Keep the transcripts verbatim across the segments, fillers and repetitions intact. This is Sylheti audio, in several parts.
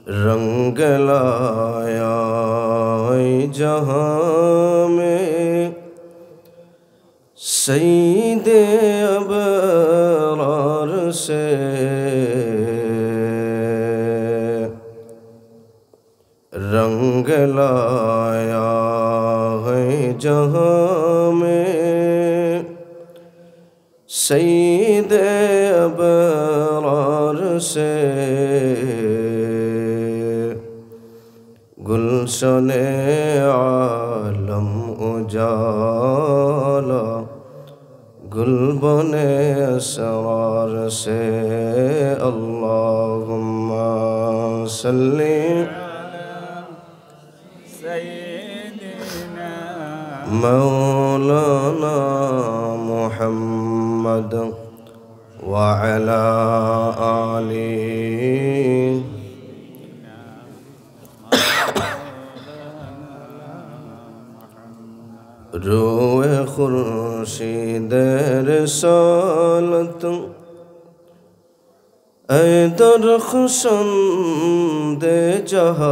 رنگ لایا ہے جہاں میں سید ابرار سے، رنگ لایا ہے جہاں میں سید ابرار سے۔ گلشن عالم اجالا گلبن اسرار سے۔ اللہم صلی مولانا محمد وعلى آل روئے خورشید رسالت، اے درخشندِ جہاں،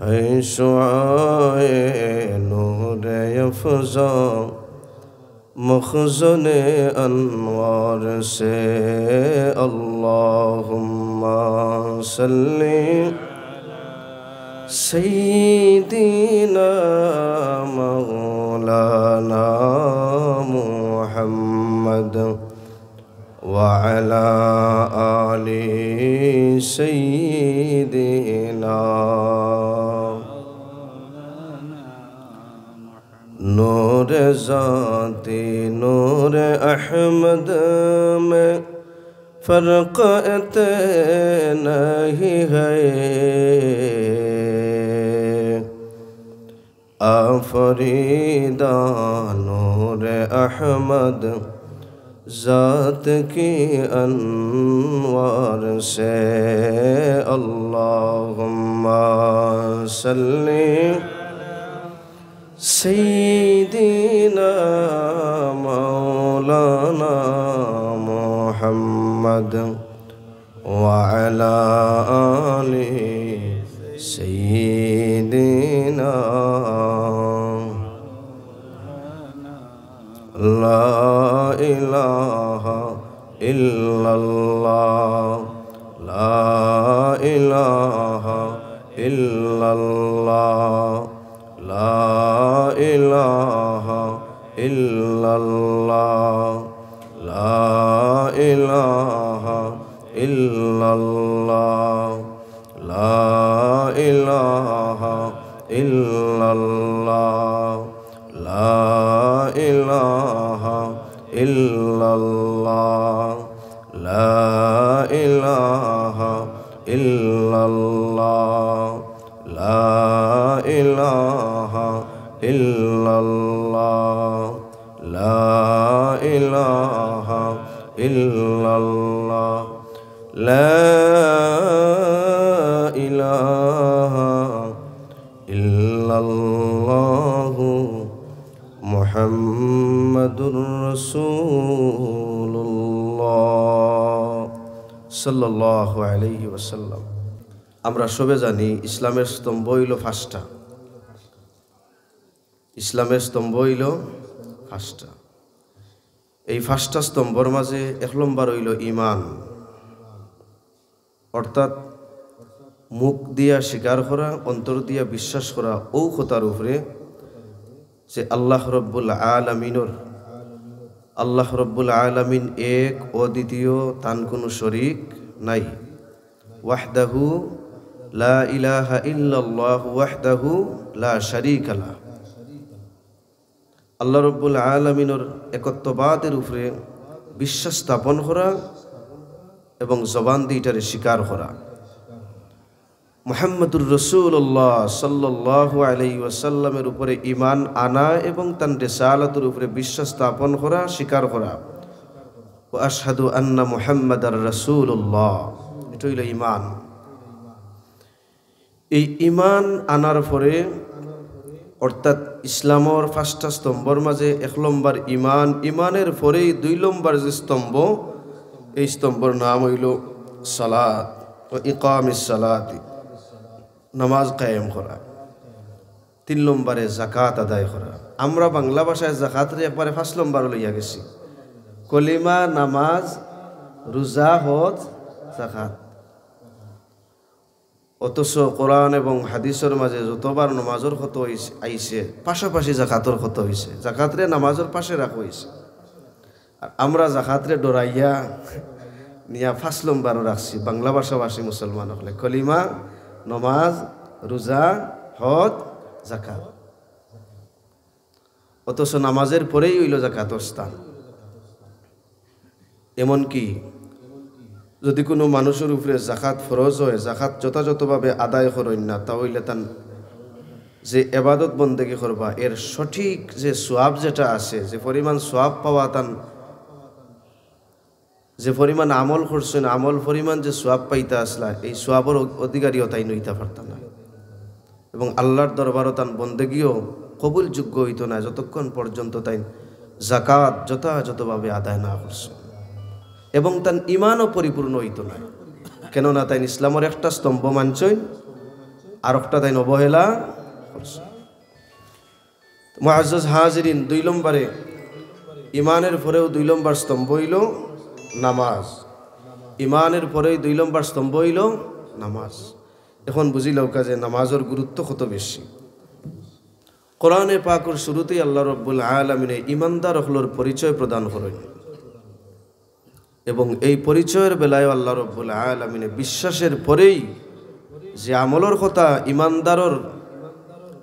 ہے شعاع نور افزاں مخزن انوار سے۔ اللہم صلی سیدنا مولانا محمد وعلى آل سيدنا۔ نور ذاتی نور احمد میں فرق اتنا ہی ہے، آفریدہ نور احمد ذات کی انوار سے۔ اللہم صلی سیدنا مولانا محمد وعلى آل سيدنا۔ لا إله إلا الله، لا إله إلا الله، لا إله إلا الله، لا إله إلا الله، لا إله إلا الله، لا إله إلا الله، لا إله إلا الله، لا إله إلا الله، لا إله إلا الله، لا إله إلا الله، محمد رسول الله، صلى الله عليه وسلم। আমরা সবে জানি ইসলামের স্তম্ভ অইল পাঁচটা। ইসলামের স্তম্ভ অইল পাঁচটা। এই পাঁচটা স্তম্ভর মাঝে এক নম্বর অইল ইমান, অর্থাৎ মুখ দিয়া স্বীকার করা, অন্তর দিয়া বিশ্বাস করা, অউ কথার উপরে যে আল্লাহ রব্বুল আলামিনর, আল্লাহ রব্বুল আলামিন এক, অদ্বিতীয়, তান কোনো শরিক নাই। ওয়াহদাহু লা ইলাহা ইল্লাল্লাহু ওয়াহদাহু লা শারীকা লাহ। আল্লাহ রব্বুল আলামিনর একত্ববাদের উপরে বিশ্বাস স্থাপন করা এবং জবান দিয়ে ইটারে স্বীকার করা। মুহাম্মাদুর রাসূলুল্লাহ সাল্লাল্লাহু আলাইহি ওয়াসাল্লামের উপরে ঈমান আনা এবং তান রিসালাতের উপরে বিশ্বাস স্থাপন করা, স্বীকার করা। ওয়া আশহাদু আন্না মুহাম্মাদার রাসূলুল্লাহ, এটা হইল ঈমান। এই ঈমান আনার পরে, অর্থাৎ ইসলামর পাঁচটা স্তম্ভর মাঝে এক নম্বর ঈমান, ঈমানের পরেই দুই নম্বর যে স্তম্ভ, এই স্তম্ভর নাম হইল সালাত ও ইকামিস সালাতি, নামাজ কায়েম করা। তিন নম্বরে জাকাত আদায় করা। আমরা বাংলা ভাষায় জাকাতরে একবারে পাঁচ নম্বরে লইয়া গেছি। কলিমা, নামাজ, রোজা, হজ, জাকাত। অথচ কোরআন এবং হাদিসের মাঝে যতবার নামাজর কথা অইছে, আইছে, পাশাপাশি জাকাতর কথা অইছে। জাকাতরে নামাজর পাশে রাখা অইছে। আর আমরা জাকাতরে ডরাইয়া নিয়া পাঁচ নম্বরও রাখছি। বাংলা ভাষাভাষী মুসলমান অকলে কলিমা, নমাজ, রোজা, হজ, জাকাত। অথচ নামাজের পরেই অইলো জাকাতর স্থান। এমনকি যদি কোনো মানুষের উপরে জাকাত ফরজ হয়, জাকাত যথাযথভাবে আদায় করইন না, তা অইলে তান যে এবাদত বন্দেগী করবা, এর সঠিক যে সওয়াব যেটা আছে, যে পরিমাণ সওয়াব পাওয়া তান, যে পরিমাণ আমল করছইন, আমল পরিমাণ যে সওয়াব পাইতা আছলা, এই সওয়াবর অ-, অধিকারীও তাইন অইতা পারতা না। এবং আল্লাহর দরবারও তান বন্দেগীও কবুলযোগ্য অইতো না, যতক্ষণ পর্যন্ত তাইন জাকাত যথাযথভাবে আদায় না করছইন। এবং তান ইমানও পরিপূর্ণ অইতো না, কেননা তাইন ইসলামর একটা স্তম্ভ মানছইন, আর একটা তাইন অবহেলা করছইন। মুআজ্জাজ হাজিরিন, দুই নম্বরে, ইমানের পরেও দুই নম্বর স্তম্ভ অইলো নামাজ। ইমানের পরেই দুই নম্বর স্তম্ভ অইলো নামাজ। এখন বুঝিলাউক্কা যে নামাজর গুরুত্ব কত বেশি। কোরআনে পাকর শুরুতেই আল্লাহ রব্বুল আলামিনে ইমানদার অকলর পরিচয় প্রদান করইন। এবং এই পরিচয়ের বেলায়ও আল্লাহ রব্বুল আলামিনে বিশ্বাসের পরেই যে আমলর কথা ইমানদারর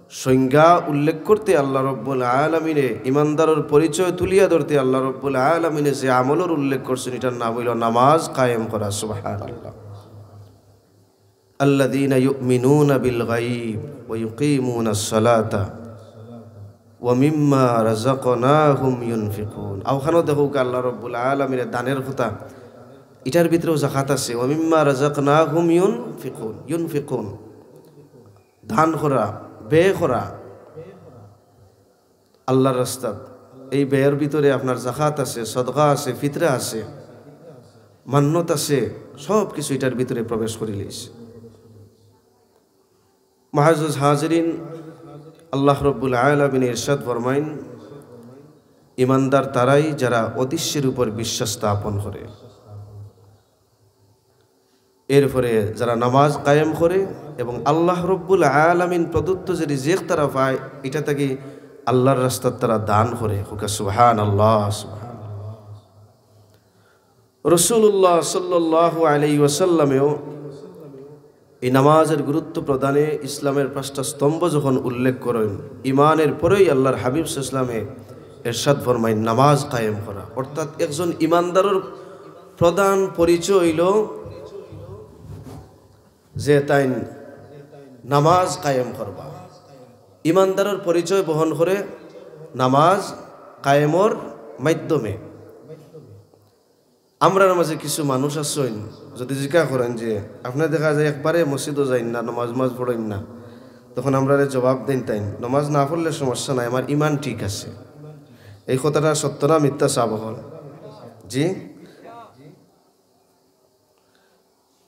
সংজ্ঞা উল্লেখ করতে আল্লাহ রব্বুল আলামিনে, ইমানদারর পরিচয় তুলিয়া ধরতে আল্লাহ রব্বুল আলামিনে যে আমলর উল্লেখ করছইন, ইটার নাম অইলো নামাজ কায়েম করা। সুবহানাল্লাহ। আল্লাযীনা ইউমিনুনা বিল গায়ব ওয়া ইউকিমুনাস সালাতা ওয়া মিম্মা রাযাকনাহুম ইউনফিকুন। অউখানো দেখউক্কা আল্লাহ রব্বুল আলামিনে দানের কথা, ইটার ভিতরেও জাকাত আছে। ওয়া মিম্মা রাযাকনাহুম ইউনফিকুন, ইউনফিকুন, দান করা, ব্যয় করা আল্লাহর রাস্তাত। এই ব্যয়ের ভিতরে আপনার জাকাত আছে, সদকা আছে, ফিতরা আছে, মান্নত আছে, সব কিছু ইটার ভিতরে প্রবেশ করিলিছে। মুআজ্জাজ হাজিরিন, আল্লাহ রব্বুল আলামিনে ইরশাদ ফরমাইন, ইমানদার তারাই যারা অদৃশ্যের উপর বিশ্বাস স্থাপন করে, এরপরে যারা নামাজ কায়েম করে এবং আল্লাহ রব্বুল আলামিন প্রদত্ত যে রিজিক তারা পায়, ইটা থাকি আল্লাহর রাস্তাত তারা দান করে। কউক্কা সুবহানাল্লাহ, সুবহানাল্লাহ। রাসূলুল্লাহ সাল্লাল্লাহু আলাইহি ওয়াসাল্লামেও এই নামাজের গুরুত্ব প্রদানে ইসলামের পাঁচটা স্তম্ভ যখন উল্লেখ করইন, ইমানের পরেই আল্লাহর হাবিব সাল্লাল্লাহু আলাইহি ওয়াসাল্লামে ইরশাদ ফরমাইন নামাজ কায়েম করা। অর্থাৎ একজন ইমানদারর প্রধান পরিচয় অইলো যে তাইন নামাজ কায়েম করবা। ইমানদারর পরিচয় বহন করে নামাজ কায়েমর মাধ্যমে। আমরার মাঝে কিছু মানুষ আছইন, যদি জিকা করইন যে, "আপনে দেখা যায় একবারে মসজিদও যাইন না, নমাজ নমাজ পড়ইন না", তখন আমরারে জবাব দেইন তাইন, "নমাজ না পড়লে সমস্যা নাই, আমার ইমান ঠিক আছে।" এই কথাটা সত্য না মিথ্যা সাব অকল? জি?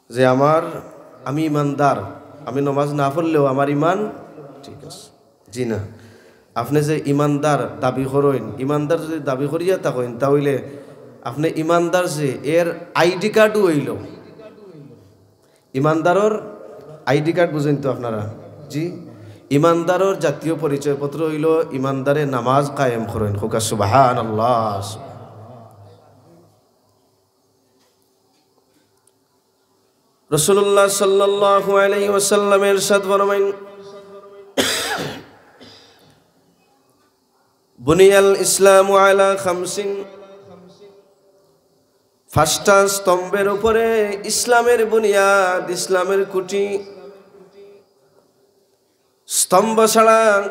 যে আমার, আমি ইমানদার, আমি নমাজ না পড়লেও আমার ইমান ঠিক আছে। জি না, আপনে যে ইমানদার দাবি করইন, ইমানদার যদি দাবি করিয়া থাকইন, তা অইলে আপনে ইমানদার যে এর আইডি কার্ডও অইলো। ইমানদারর আইডি কার্ড বুঝইন তো আপনারা? জি, ইমানদারর জাতীয় পরিচয়পত্র অইলো ইমানদারে নামাজ কায়েম করইন। কউক্কা সুবহানাল্লাহ। রাসূলুল্লাহ সাল্লাল্লাহু আলাইহি ওয়াসাল্লামে ইরশাদ ফরমাইন, "বুনিয়াল ইসলামু আলা খামসিন।" পাঁচটা স্তম্ভের উপরে ইসলামের বুনিয়াদ, ইসলামের খুঁটি। স্তম্ভ ছাড়া,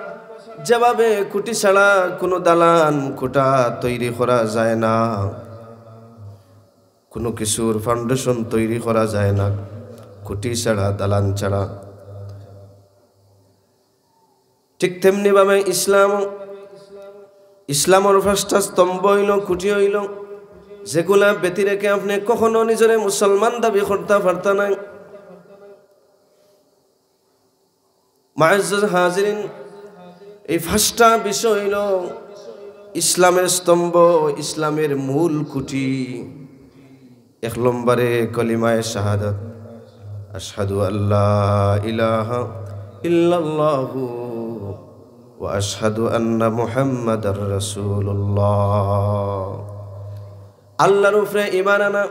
যেভাবে খুঁটি ছাড়া কোনো দালান কোঠা তৈরি করা যায় না, কোনো কিছুর ফাউন্ডেশন তৈরি করা যায় না খুঁটি ছাড়া, দালান ছাড়া, ঠিক তেমনিভাবে ইসলাম, ইসলামর পাঁচটা স্তম্ভ অইলো, খুঁটি অইলো। যেগুলা ব্যতি রেখে আপনে কখনো নিজরে মুসলমান দাবি করতা পারতা নায়। মুআজ্জাজ হাজিরিন, এই পাঁচটা বিষয় অইলো ইসলামের স্তম্ভ, ইসলামের মূল খুঁটি। এক নম্বরে কলিমায়ে শাহাদাত, আশহাদু আল্লা ইলাহা ইল্লাল্লাহু ওয়া আশহাদু আন্না মুহাম্মাদার রাসূলুল্লাহ। আল্লাহর উপরে ঈমান আনা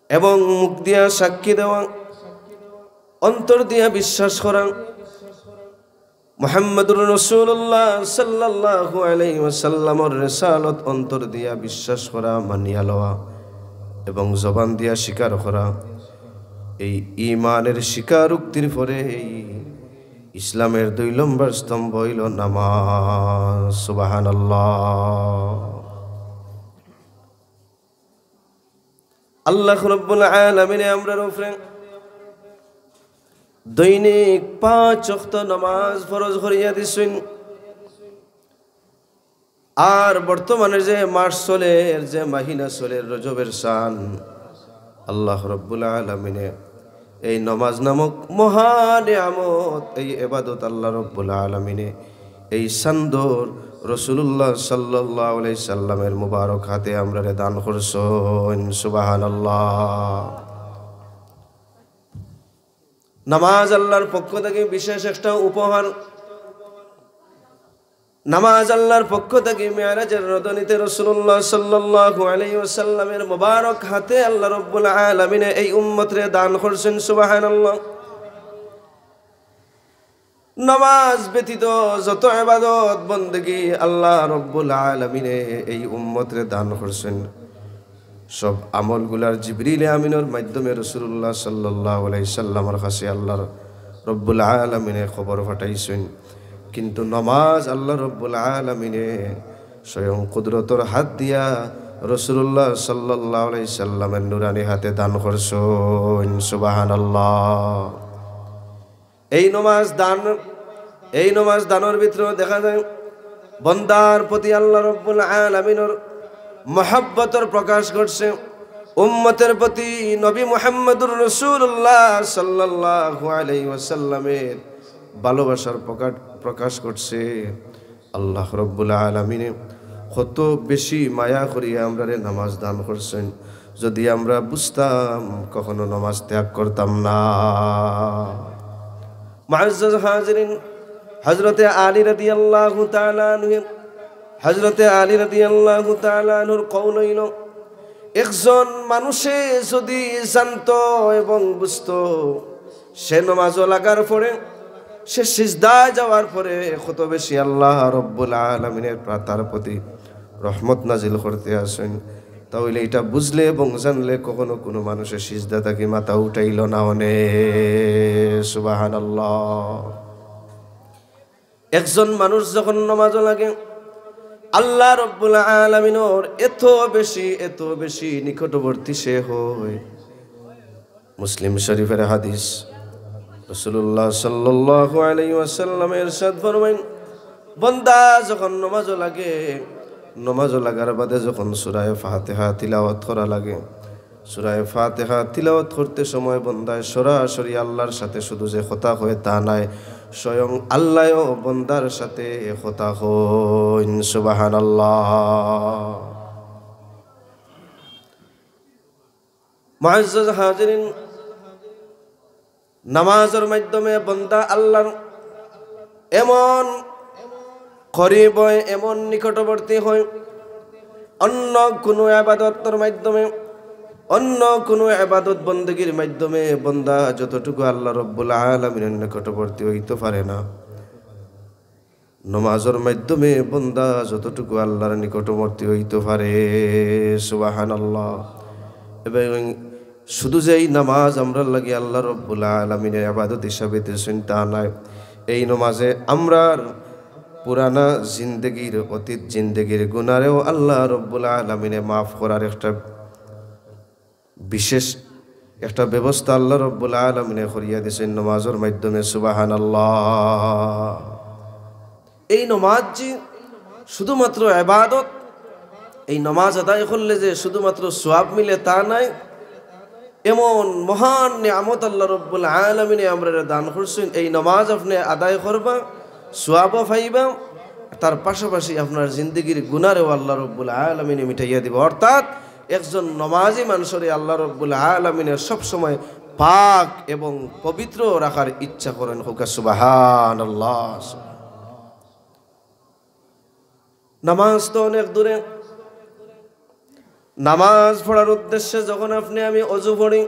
এবং মুখ দিয়া সাক্ষী দেওয়া, অন্তর দিয়া বিশ্বাস করা, মুহাম্মাদুর রাসূলুল্লাহ সাল্লাল্লাহু আলাইহি ওয়াসাল্লামর রিসালত অন্তর দিয়া বিশ্বাস করা, মানিয়া লওয়া এবং জবান দিয়া স্বীকার করা, এই ঈমানের স্বীকারোক্তির পরে এই ইসলামের দুই নম্বর স্তম্ভ অইলো নামাজ। সুবহানাল্লাহ। আল্লাহ রাব্বুল আলামিনে আমরার উপরে দৈনিক পাঁচ ওয়াক্ত নামাজ ফরজ করিয়া দিছইন। আর বর্তমানে যে মাস চলের, যে মাহিনা চলের, রজবের চান, আল্লাহ রাব্বুল আলামিনে এই নামাজ নামক মহা নিয়ামত, এই ইবাদত আল্লাহ রাব্বুল আলামিনে এই চান্দর রাসূলুল্লাহ সাল্লাল্লাহু আলাইহি সাল্লামের মুবারক হাতে আমরারে দান করছইন। সুবহানাল্লাহ। নামাজ আল্লাহর পক্ষ থাকি বিশেষ একটা উপহার। নামাজ আল্লাহর পক্ষ থাকি মেরাজের রজনীতে রাসূলুল্লাহ সাল্লাল্লাহু আলাইহি ওয়াসাল্লামের মুবারক হাতে আল্লাহ রাব্বুল আলামিনে এই উম্মতরে দান করছইন। সুবহানাল্লাহ। নামাজ ব্যতীত যত ইবাদত বন্দেগী আল্লাহ রাব্বুল আলামিনে এই উম্মতরে দান করছইন, সব আমলগুলার জিবরিলে আমিনর মাধ্যমে রাসূলুল্লাহ সাল্লাল্লাহু আলাইহি সাল্লামর কাছে আল্লাহ রাব্বুল আলামিনে খবর পাঠাইছইন। কিন্তু নামাজ আল্লাহ রাব্বুল আলামিনে স্বয়ং কুদরতর হাত দিয়া রাসূলুল্লাহ সাল্লাল্লাহু আলাইহি সাল্লামের নুরানি হাতে দান করছইন। সুবহানাল্লাহ। এই নমাজ দান, এই নমাজ দানর ভিতরেও দেখা যায় বন্দার প্রতি আল্লাহ রাব্বুল আলামিনর মহব্বতর প্রকাশ ঘটছে, উম্মতের প্রতি নবী মুহাম্মদুর রাসূলুল্লাহ সাল্লাল্লাহু আলাইহি ওয়াসাল্লামের ভালোবাসার প্রকাশ, প্রকাশ ঘটছে। আল্লাহ রাব্বুল আলামিনে কত বেশি মায়া করিয়া আমরারে নামাজ দান করছইন। যদি আমরা বুঝতাম, কখনো নামাজ ত্যাগ করতাম না। মুআজ্জাজ হাজিরিন, হযরতে আলী রাদিয়াল্লাহু তাআলা আনহু, হযরতে আলী রাদিয়াল্লাহু তাআলা আনহুর কওল অইল, একজন মানুষে যদি জানতো এবং বুঝতো, সে নমাজও লাগার পরে, সে সিজদায় যাওয়ার পরে কত বেশি আল্লাহ রব্বুল আলামিনের প্রা-, তার প্রতি রহমত নাজিল করতে আছইন, তাহলে এটা বুঝলে এবং জানলে কখনো কোনো মানুষের সিজদা থাকি মাথা উঠাইল না অনে। সুবহানাল্লাহ। একজন মানুষ যখন নমাজও লাগে, আল্লাহ রব্বুল আলামিনর এত বেশি, এত বেশি নিকটবর্তী সে হয়। মুসলিম শরীফের হাদিস, রাসূলুল্লাহ সাল্লাল্লাহু আলাইহি ওয়াসাল্লাম ইরশাদ ফরমাইন, বন্দা যখন নমাজও লাগে, নমাজও লাগার বাদে যখন সূরায়ে ফাতিহা তিলাওয়াত করা লাগে, সূরায়ে ফাতিহা তিলাওয়াত করতে সময় বন্দায় সরাসরি আল্লাহর সাথে শুধু যে কথা কয় তা নায়, স্বয়ং আল্লাহও বন্দার সাথে কথা কইন। সুবহানাল্লাহ। মুআজ্জাজ হাজিরিন, নামাজর মাধ্যমে বন্দা আল্লাহর এমন করিব হয়, এমন নিকটবর্তী হয়, অন্য কোনো ইবাদতর মাধ্যমে, অন্য কোনো ইবাদত বন্দেগীর মাধ্যমে বন্দা যতটুকু আল্লাহ রব্বুল আলামিনের নিকটবর্তী হইতে পারে না। নমাজর মাধ্যমে বন্দা যতটুকু আল্লাহর নিকটবর্তী হইতে পারে। সুবহানাল্লাহ। এবং শুধু যে এই নামাজ আমরার লাগি আল্লাহ রব্বুল আলামিনের ইবাদত হিসাবে দিছইন তা নায়, এই নমাজে আমরার পুরানা জিন্দেগির, অতীত জিন্দেগির গুনারেও আল্লাহ রব্বুল আলামিনে মাফ করার একটা বিশেষ একটা ব্যবস্থা আল্লাহ রব্বুল আলামিনে করিয়া দিছইন নমাজর মাধ্যমে। সুবহানাল্লাহ। এই নমাজ যে শুধুমাত্র ইবাদত, এই নমাজ আদায় করলে যে শুধুমাত্র সওয়াব মিলে তা নায়, এমন মহান নিয়ামত আল্লাহ রব্বুল আলামিনে আমরারে দান করছইন। এই নমাজ আপনে আদায় করবা, সওয়াবও পাইবা, তার পাশাপাশি আপনার জিন্দেগির গুনারেও আল্লাহ রব্বুল আলামিনে মিটাইয়া দিবা। অর্থাৎ একজন নমাজি মানুষরে আল্লাহ রব্বুল আলামিনে সবসময় পাক এবং পবিত্র রাখার ইচ্ছা করেন। কউক্কা সুবহানাল্লাহ। নামাজ তো অনেক দূরে। নামাজ পড়ার উদ্দেশ্যে যখন আপনে আমি অজু পড়ি,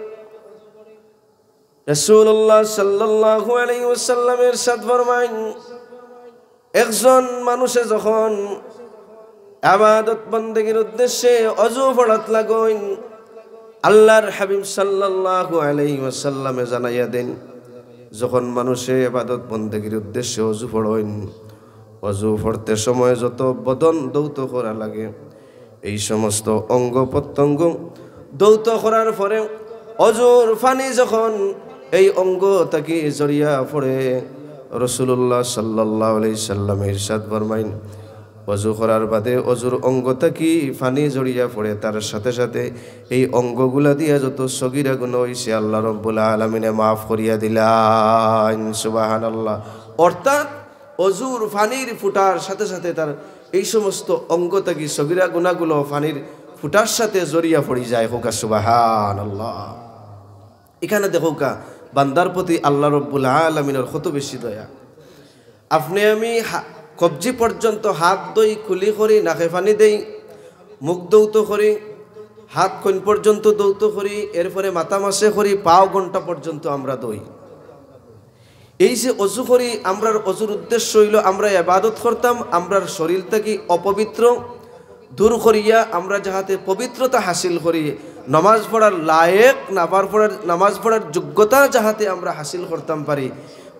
রাসূলুল্লাহ সাল্লাল্লাহু আলাইহি ওয়াসাল্লাম ইরশাদ ফরমাইন, একজন মানুষে যখন ইবাদত বন্দেগীর উদ্দেশ্যে অজু পড়াত লাগইন, আল্লাহর হাবিব সাল্লাল্লাহু আলাইহি ওয়াসাল্লামে জানাইয়া দেন, যখন মানুষে ইবাদত বন্দেগীর উদ্দেশ্যে অজু পড়ইন, অজু পড়তে সময় যত বদন ধৌত করা লাগে, এই সমস্ত অঙ্গ প্রত্যঙ্গ ধৌত করার পরে অজুর পানি যখন এই অঙ্গ থাকি ঝরিয়া পড়ে, রাসূলুল্লাহ সাল্লাল্লাহু আলাইহি সাল্লামে ইরশাদ ফরমাইন, অজু করার বাদে অজুর অঙ্গ থাকি পানি ঝরিয়া পড়ে, তার সাথে সাথে এই অঙ্গগুলা দিয়া যত সগিরা গুনাহ অইছে, আল্লাহ রব্বুল আলামিনে মাফ করিয়া দিলাইন। সুবহানাল্লাহ। অর্থাৎ অজুর পানির ফুটার সাথে সাথে তার এই সমস্ত অঙ্গ থাকি সগিরা গুনাহগুলো পানির ফুটার সাথে ঝরিয়া পড়ি যায়। কউক্কা সুবহানাল্লাহ। ইখানে দেখউক্কা, বান্দার প্রতি আল্লাহ রব্বুল আলামিনর কত বেশি দয়া। আপনে আমি হা-, কবজি পর্যন্ত হাত ধই, কুলি করি, নাকে পানি দেই, মুখ ধৌত করি, হাত কইন পর্যন্ত ধৌত করি, এরপরে মাথা মাসে করি, পাও ঘন্টা পর্যন্ত আমরা ধই। এই যে অজু করি, আমরার অজুর উদ্দেশ্য অইলো আমরা ইবাদত করতাম, আমরার শরীর থাকি অপবিত্র দূর করিয়া আমরা যাহাতে পবিত্রতা হাসিল করি, নামাজ পড়ার লায়েক, নামাজ পড়ার, নামাজ পড়ার যোগ্যতা যাহাতে আমরা হাসিল করতাম পারি,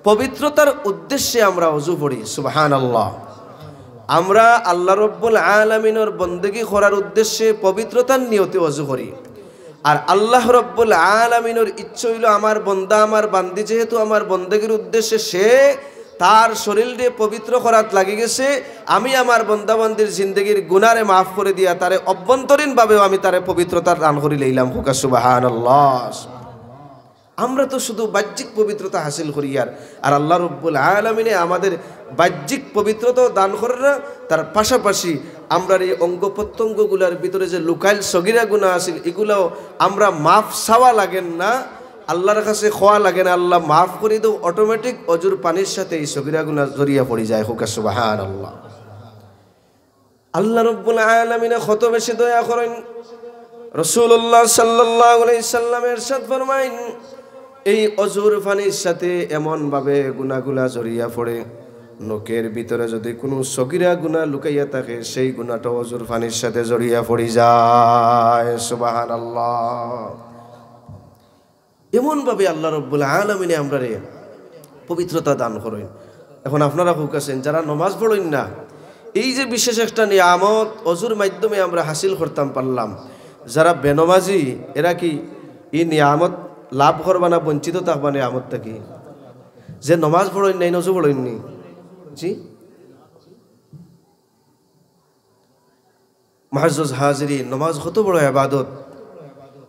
পবিত্রতার উদ্দেশ্যে আমরা অজু পড়ি। সুবহানাল্লাহ। আমরা আল্লাহ রব্বুল আলামিনর বন্দেগী করার উদ্দেশ্যে পবিত্রতার নিয়তে অজু করি। আর আল্লাহ রব্বুল আলামিনর ইচ্ছা অইলো আমার বন্দা, আমার বান্দি যেহেতু আমার বন্দেগীর উদ্দেশ্যে সে তার শরীররে পবিত্র করাত লাগি গেছে, আমি আমার বন্দা বান্দির জিন্দেগির গুনারে মাফ করি দিয়া তারে অভ্যন্তরীণভাবেও আমি তারে পবিত্রতা দান করি লইলাম। কউক্কা সুবহানাল্লাহ। আমরা তো শুধু বাহ্যিক পবিত্রতা হাসিল করি, আর, আর আল্লাহ রব্বুল আলামিনে আমাদের বাহ্যিক পবিত্রতাও দান কররা, তার পাশাপাশি আমরার এই অঙ্গ প্রত্যঙ্গগুলার ভিতরে যে লুকাইল সগিরা গুনাহ আছিল, ইগুলাও আমরা মাফ চাওয়া লাগের না, আল্লাহর কাছে কওয়া লাগে না, "আল্লাহ মাফ করি দেও", automatic অজুর পানির সাথে এই সগিরা গুনাহ ঝরিয়া পড়ি যায়। কউক্কা সুবহানাল্লাহ। আল্লাহ রব্বুল আলামিনে কত বেশি দয়া করইন। রাসূলুল্লাহ সাল্লাল্লাহু আলাইহি সাল্লামে ইরশাদ ফরমাইন, এই অজুর পানির সাথে এমনভাবে গুনাহগুলা ঝরিয়া পড়ে, নখের ভিতরে যদি কুনু সগিরা গুনাহ লুকাইয়া থাকে, সেই গুনাহটা অজুর পানির সাথে ঝরিয়া পড়ি যায়। সুবহানাল্লাহ। এমনভাবে আল্লাহ রব্বুল আলামিনে আমরারে পবিত্রতা দান করইন। এখন আপনারা কউক্কা চাইন, যারা নমাজ পড়ইন না, এই যে বিশেষ একটা নিয়ামত অজুর মাধ্যমে আমরা হাসিল করতাম পারলাম, যারা বেনমাজি, এরা কি এই নিয়ামত লাভ করবা না বঞ্চিত থাকবা নিয়ামত থাকি? যে নমাজ পড়ইন নাই, অজু পড়ইন নি? জি? মুআজ্জাজ হাজিরিন, নমাজ কত বড় ইবাদত,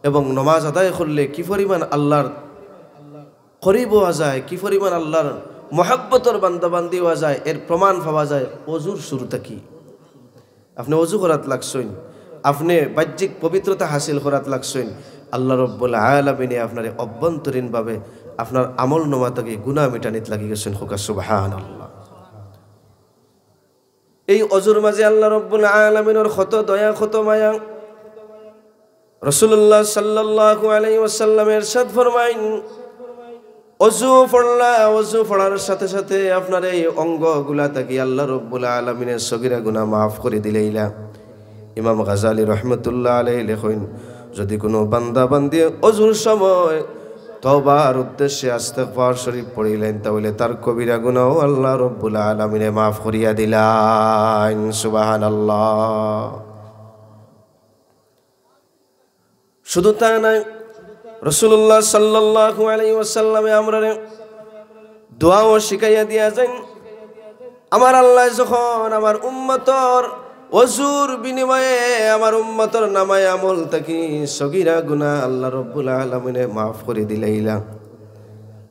এবং নমাজ আদায় করলে কি পরিমাণ আল্লাহর করিব অওয়া যায়, কি পরিমাণ আল্লাহর মহব্বতর বান্দা বান্দি অওয়া যায়, এর প্রমাণ পাওয়া যায় অজুর শুরু থাকি। আপনে অজু করাত লাগছইন, আপনে বাহ্যিক পবিত্রতা হাসিল করাত লাগছইন, আল্লাহ রব্বুল আলামিনে আপনারে অভ্যন্তরীণভাবে আপনার আমল নামা থাকি গুনাহ মিটানিত লাগি গেছইন। কউক্কা সুবহানাল্লাহ। এই অজুর মাঝে আল্লাহ রব্বুল আলামিনর কত দয়া, কত মায়া। রাসূলুল্লাহ সাল্লাল্লাহু আলাইহি ওয়াসাল্লামে ইরশাদ ফরমাইন, অজু পড়লা, অজু পড়ার সাথে সাথে আপনার এই অঙ্গগুলা থাকি আল্লাহ রব্বুল আলামিনে সগিরা গুনাহ মাফ করি দিলাইলা। ইমাম গাজালী রহমতুল্লাহ আলাইহি লেখইন, যদি কুনু বান্দা বান্দি অজুর সময় তওবার উদ্দেশ্যে ইস্তেগফার শরীফ পড়িলাইন, তাহলে তার কবিরা গুনাহ আল্লাহ রব্বুল আলামিনে মাফ করিয়া দিলাইন। সুবহানাল্লাহ। শুধু তা নায়, রাসূলুল্লাহ সাল্লাল্লাহু আলাইহি ওয়াসাল্লামে আমরারে দোয়াও শিখাইয়া দিয়া যাইন, আমার আল্লাহ যখন আমার উম্মতর অজুর বিনিময়ে আমার উম্মতর নামায় আমল থাকি সগিরা গুনাহ আল্লাহ রব্বুল আলামিনে মাফ করি দিলাইলা।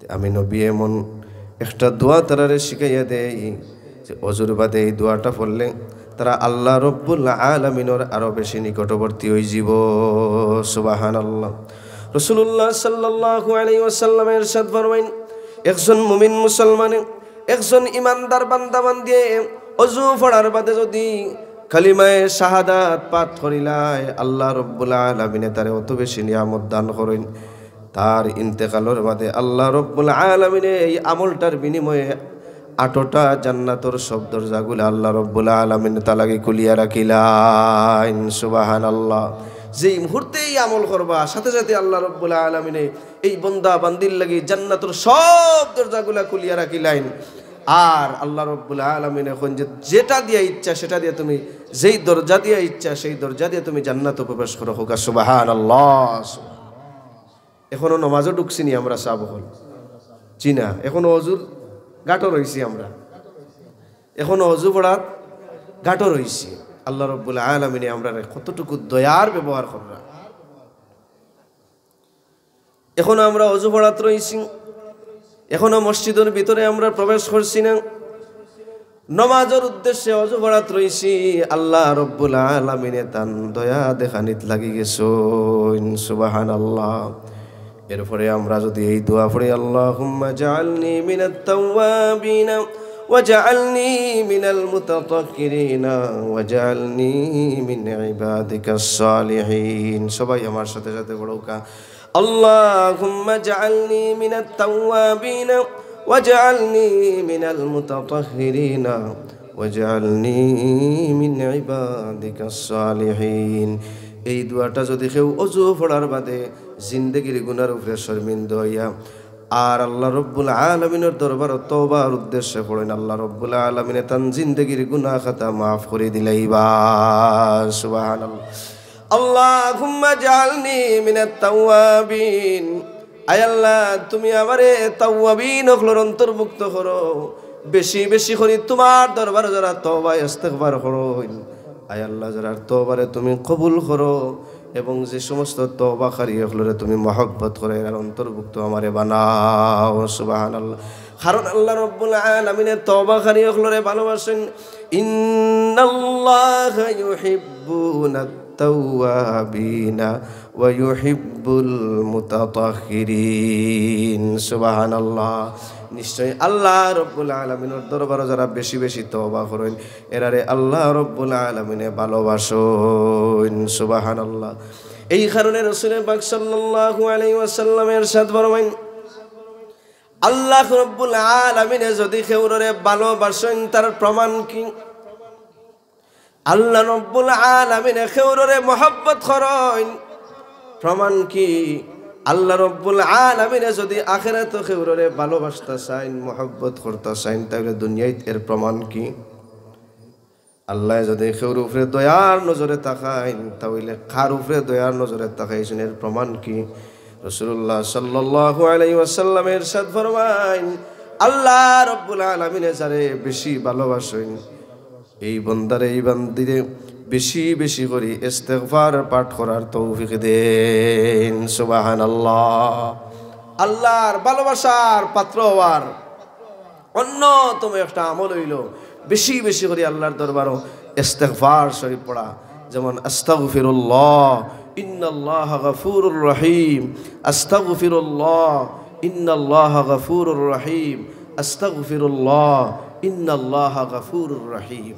আমি নবী এমন একটা দোয়া তারারে শিখাইয়া দেই যে অজুর বাদে এই দোয়াটা পড়লে তারা আল্লাহ রব্বুল আলামিনর আরো বেশি নিকটবর্তী অইযিবো। সুবহানাল্লাহ। রাসূলুল্লাহ সাল্লাল্লাহু আলাইহি ওয়াসাল্লামে ইরশাদ ফরমাইন, একজন মুমিন মুসলমানে, একজন ইমানদার বান্দা বান্দিয়ে অজু পড়ার বাদে যদি কালিমায়ে শাহাদাত পাঠ করিলায়, আল্লাহ রব্বুল আলামিনে তারে অত বেশি নিয়ামত দান করইন। তার ইন্তেকালর বাদে আল্লাহ রব্বুল আলামিনে এই আমলটার বিনিময়ে আটটা জান্নাতর সব দরজাগুলা আল্লাহ রব্বুল আলামিনে তার লাগি খুলিয়া রাখিলাইন। সুবহানাল্লাহ। যেই মুহূর্তে এই আমল করবা, সাথে সাথে আল্লাহ রব্বুল আলামিনে এই বন্দা বান্দির লাগি জান্নাতর সব দরজাগুলা খুলিয়া রাখিলাইন। আর আল্লাহ রব্বুল আলামিনে কইন যে, "যেটা দিয়া ইচ্ছা সেটা দিয়া তুমি, যেই দরজা দিয়া ইচ্ছা সেই দরজা দিয়া তুমি জান্নাতো প্রবেশ করো।" কউক্কা সুবহানাল্লাহ। এখনো নমাজো ঢুকছি নি আমরা সাব অকল? জি না, এখনো অজুর ঘাটো রইছি আমরা, এখনো অজু পড়ার ঘাটো রইছি। আল্লাহ রব্বুল আলামিনে আমরারে কতটুকু দয়ার ব্যবহার কররা। এখনো আমরা অজু পড়াত রইছি, এখনো মসজিদর ভিতরে আমরা প্রবেশ করছি না। নমাজর উদ্দেশ্যে অজু পড়াত রইছি, আল্লাহ রব্বুল আলামিনে তান দয়া দেখানিত লাগি গেছইন। সুবহানাল্লাহ। এরপরে আমরা যদি এই দোয়া পড়ি, "আল্লাহুম্মা জাআলনি মিনাত তাওয়াবিনা ওয়া জাআলনি মিনাল মুতাতাহহিরিনা ওয়া জাআলনি মিন ইবাদিকাস সালিহিন।" সবাই আমার সাথে সাথে পড়উক্কা, "আল্লাহুম্মা জাআলনি মিনাত তাওয়াবিনা ওয়া জাআলনি মিনাল মুতাতাহহিরিনা ওয়া জাআলনি মিন ইবাদিকাস সালিহিন।" এই দোয়াটা যদি কেউ অজু পড়ার বাদে জিন্দেগির গুনার উপরে শর্মিন্দা অইয়া আর আল্লাহ রব্বুল আলামিনর দরবারো তওবার উদ্দেশ্যে পড়ইন, আল্লাহ রব্বুল আলামিনে তান জিন্দেগির গুনাহ খাতা মাফ করি দিলাইবা। সুবহানাল্লাহ। আল্লাহুম্মা জাআলনি মিনাত তাওয়াবিন। আয় আল্লাহ, তুমি আমারে তাওয়াবিন অকলর অন্তর্ভুক্ত করো। বেশি বেশি করি তুমার দরবারো যারা তওবা ইস্তেগফার করইন, আয় আল্লাহ, যারার তওবারে তুমি কবুল করো এবং যে সমস্ত তওবাকারী অকলরে তুমি মহব্বত করো, এরার অন্তর্ভুক্ত আমারে বানাও। সুবহানাল্লাহ। কারণ আল্লাহ রব্বুল আলামিনে তওবাকারী অকলরে ভালোবাসইন। ইন্নাল্লাহা ইউহিব্বুনাত তাওয়াবিনা ওয়া ইউহিব্বুল মুতাতাহহিরিন। সুবহানাল্লাহ। নিশ্চয় আল্লাহ রব্বুল আলামিনর দরবারো যারা বেশি বেশি তওবা করইন, এরারে আল্লাহ রব্বুল আলামিনে ভালোবাসইন। সুবহানাল্লাহ। এই কারণে রাসূলে পাক সাল্লাল্লাহু আলাইহি ওয়াসাল্লামে ইরশাদ ফরমাইন, আল্লাহ রব্বুল আলামিনে যদি কেউররে ভালোবাসইন, তার প্রমাণ কি? আল্লাহ রব্বুল আলামিনে কেউররে মহব্বত করইন, প্রমাণ কি? আল্লাহ রব্বুল আলামিনে যদি আখেরাতো কেউররে ভালোবাসতা চাইন, মহব্বত করতা চাইন, তাইলে দুনিয়াত এর প্রমাণ কি? আল্লায় যদি কেউর উপরে দয়ার নজরে তাকাইন, তাইলে কার উপরে দয়ার নজরে তাকাইছইন, এর প্রমাণ কি? রাসূলুল্লাহ সাল্লাল্লাহু আলাইহি ওয়াসাল্লামে ইরশাদ ফরমাইন, আল্লাহ রব্বুল আলামিনে যারে বেশি ভালোবাসইন, এই বন্দারে, এই বান্দিরে বেশি বেশি করি ইস্তেগফার পাঠ করার তৌফিক দেইন। সুবহানাল্লাহ। আল্লাহর ভালোবাসার পাত্র অওয়ার অন্যতম একটা আমল অইলো বেশি বেশি করি আল্লাহর দরবারো ইস্তেগফার শরীফ পড়া। যেমন, আস্তাগফিরুল্লাহ, ইন্নাল্লাহা গাফুরুর রহিম, আস্তাগফিরুল্লাহ, ইন্নাল্লাহা গাফুরুর রহিম, আস্তাগফিরুল্লাহ, ইন্নাল্লাহা গাফুরুর রহিম।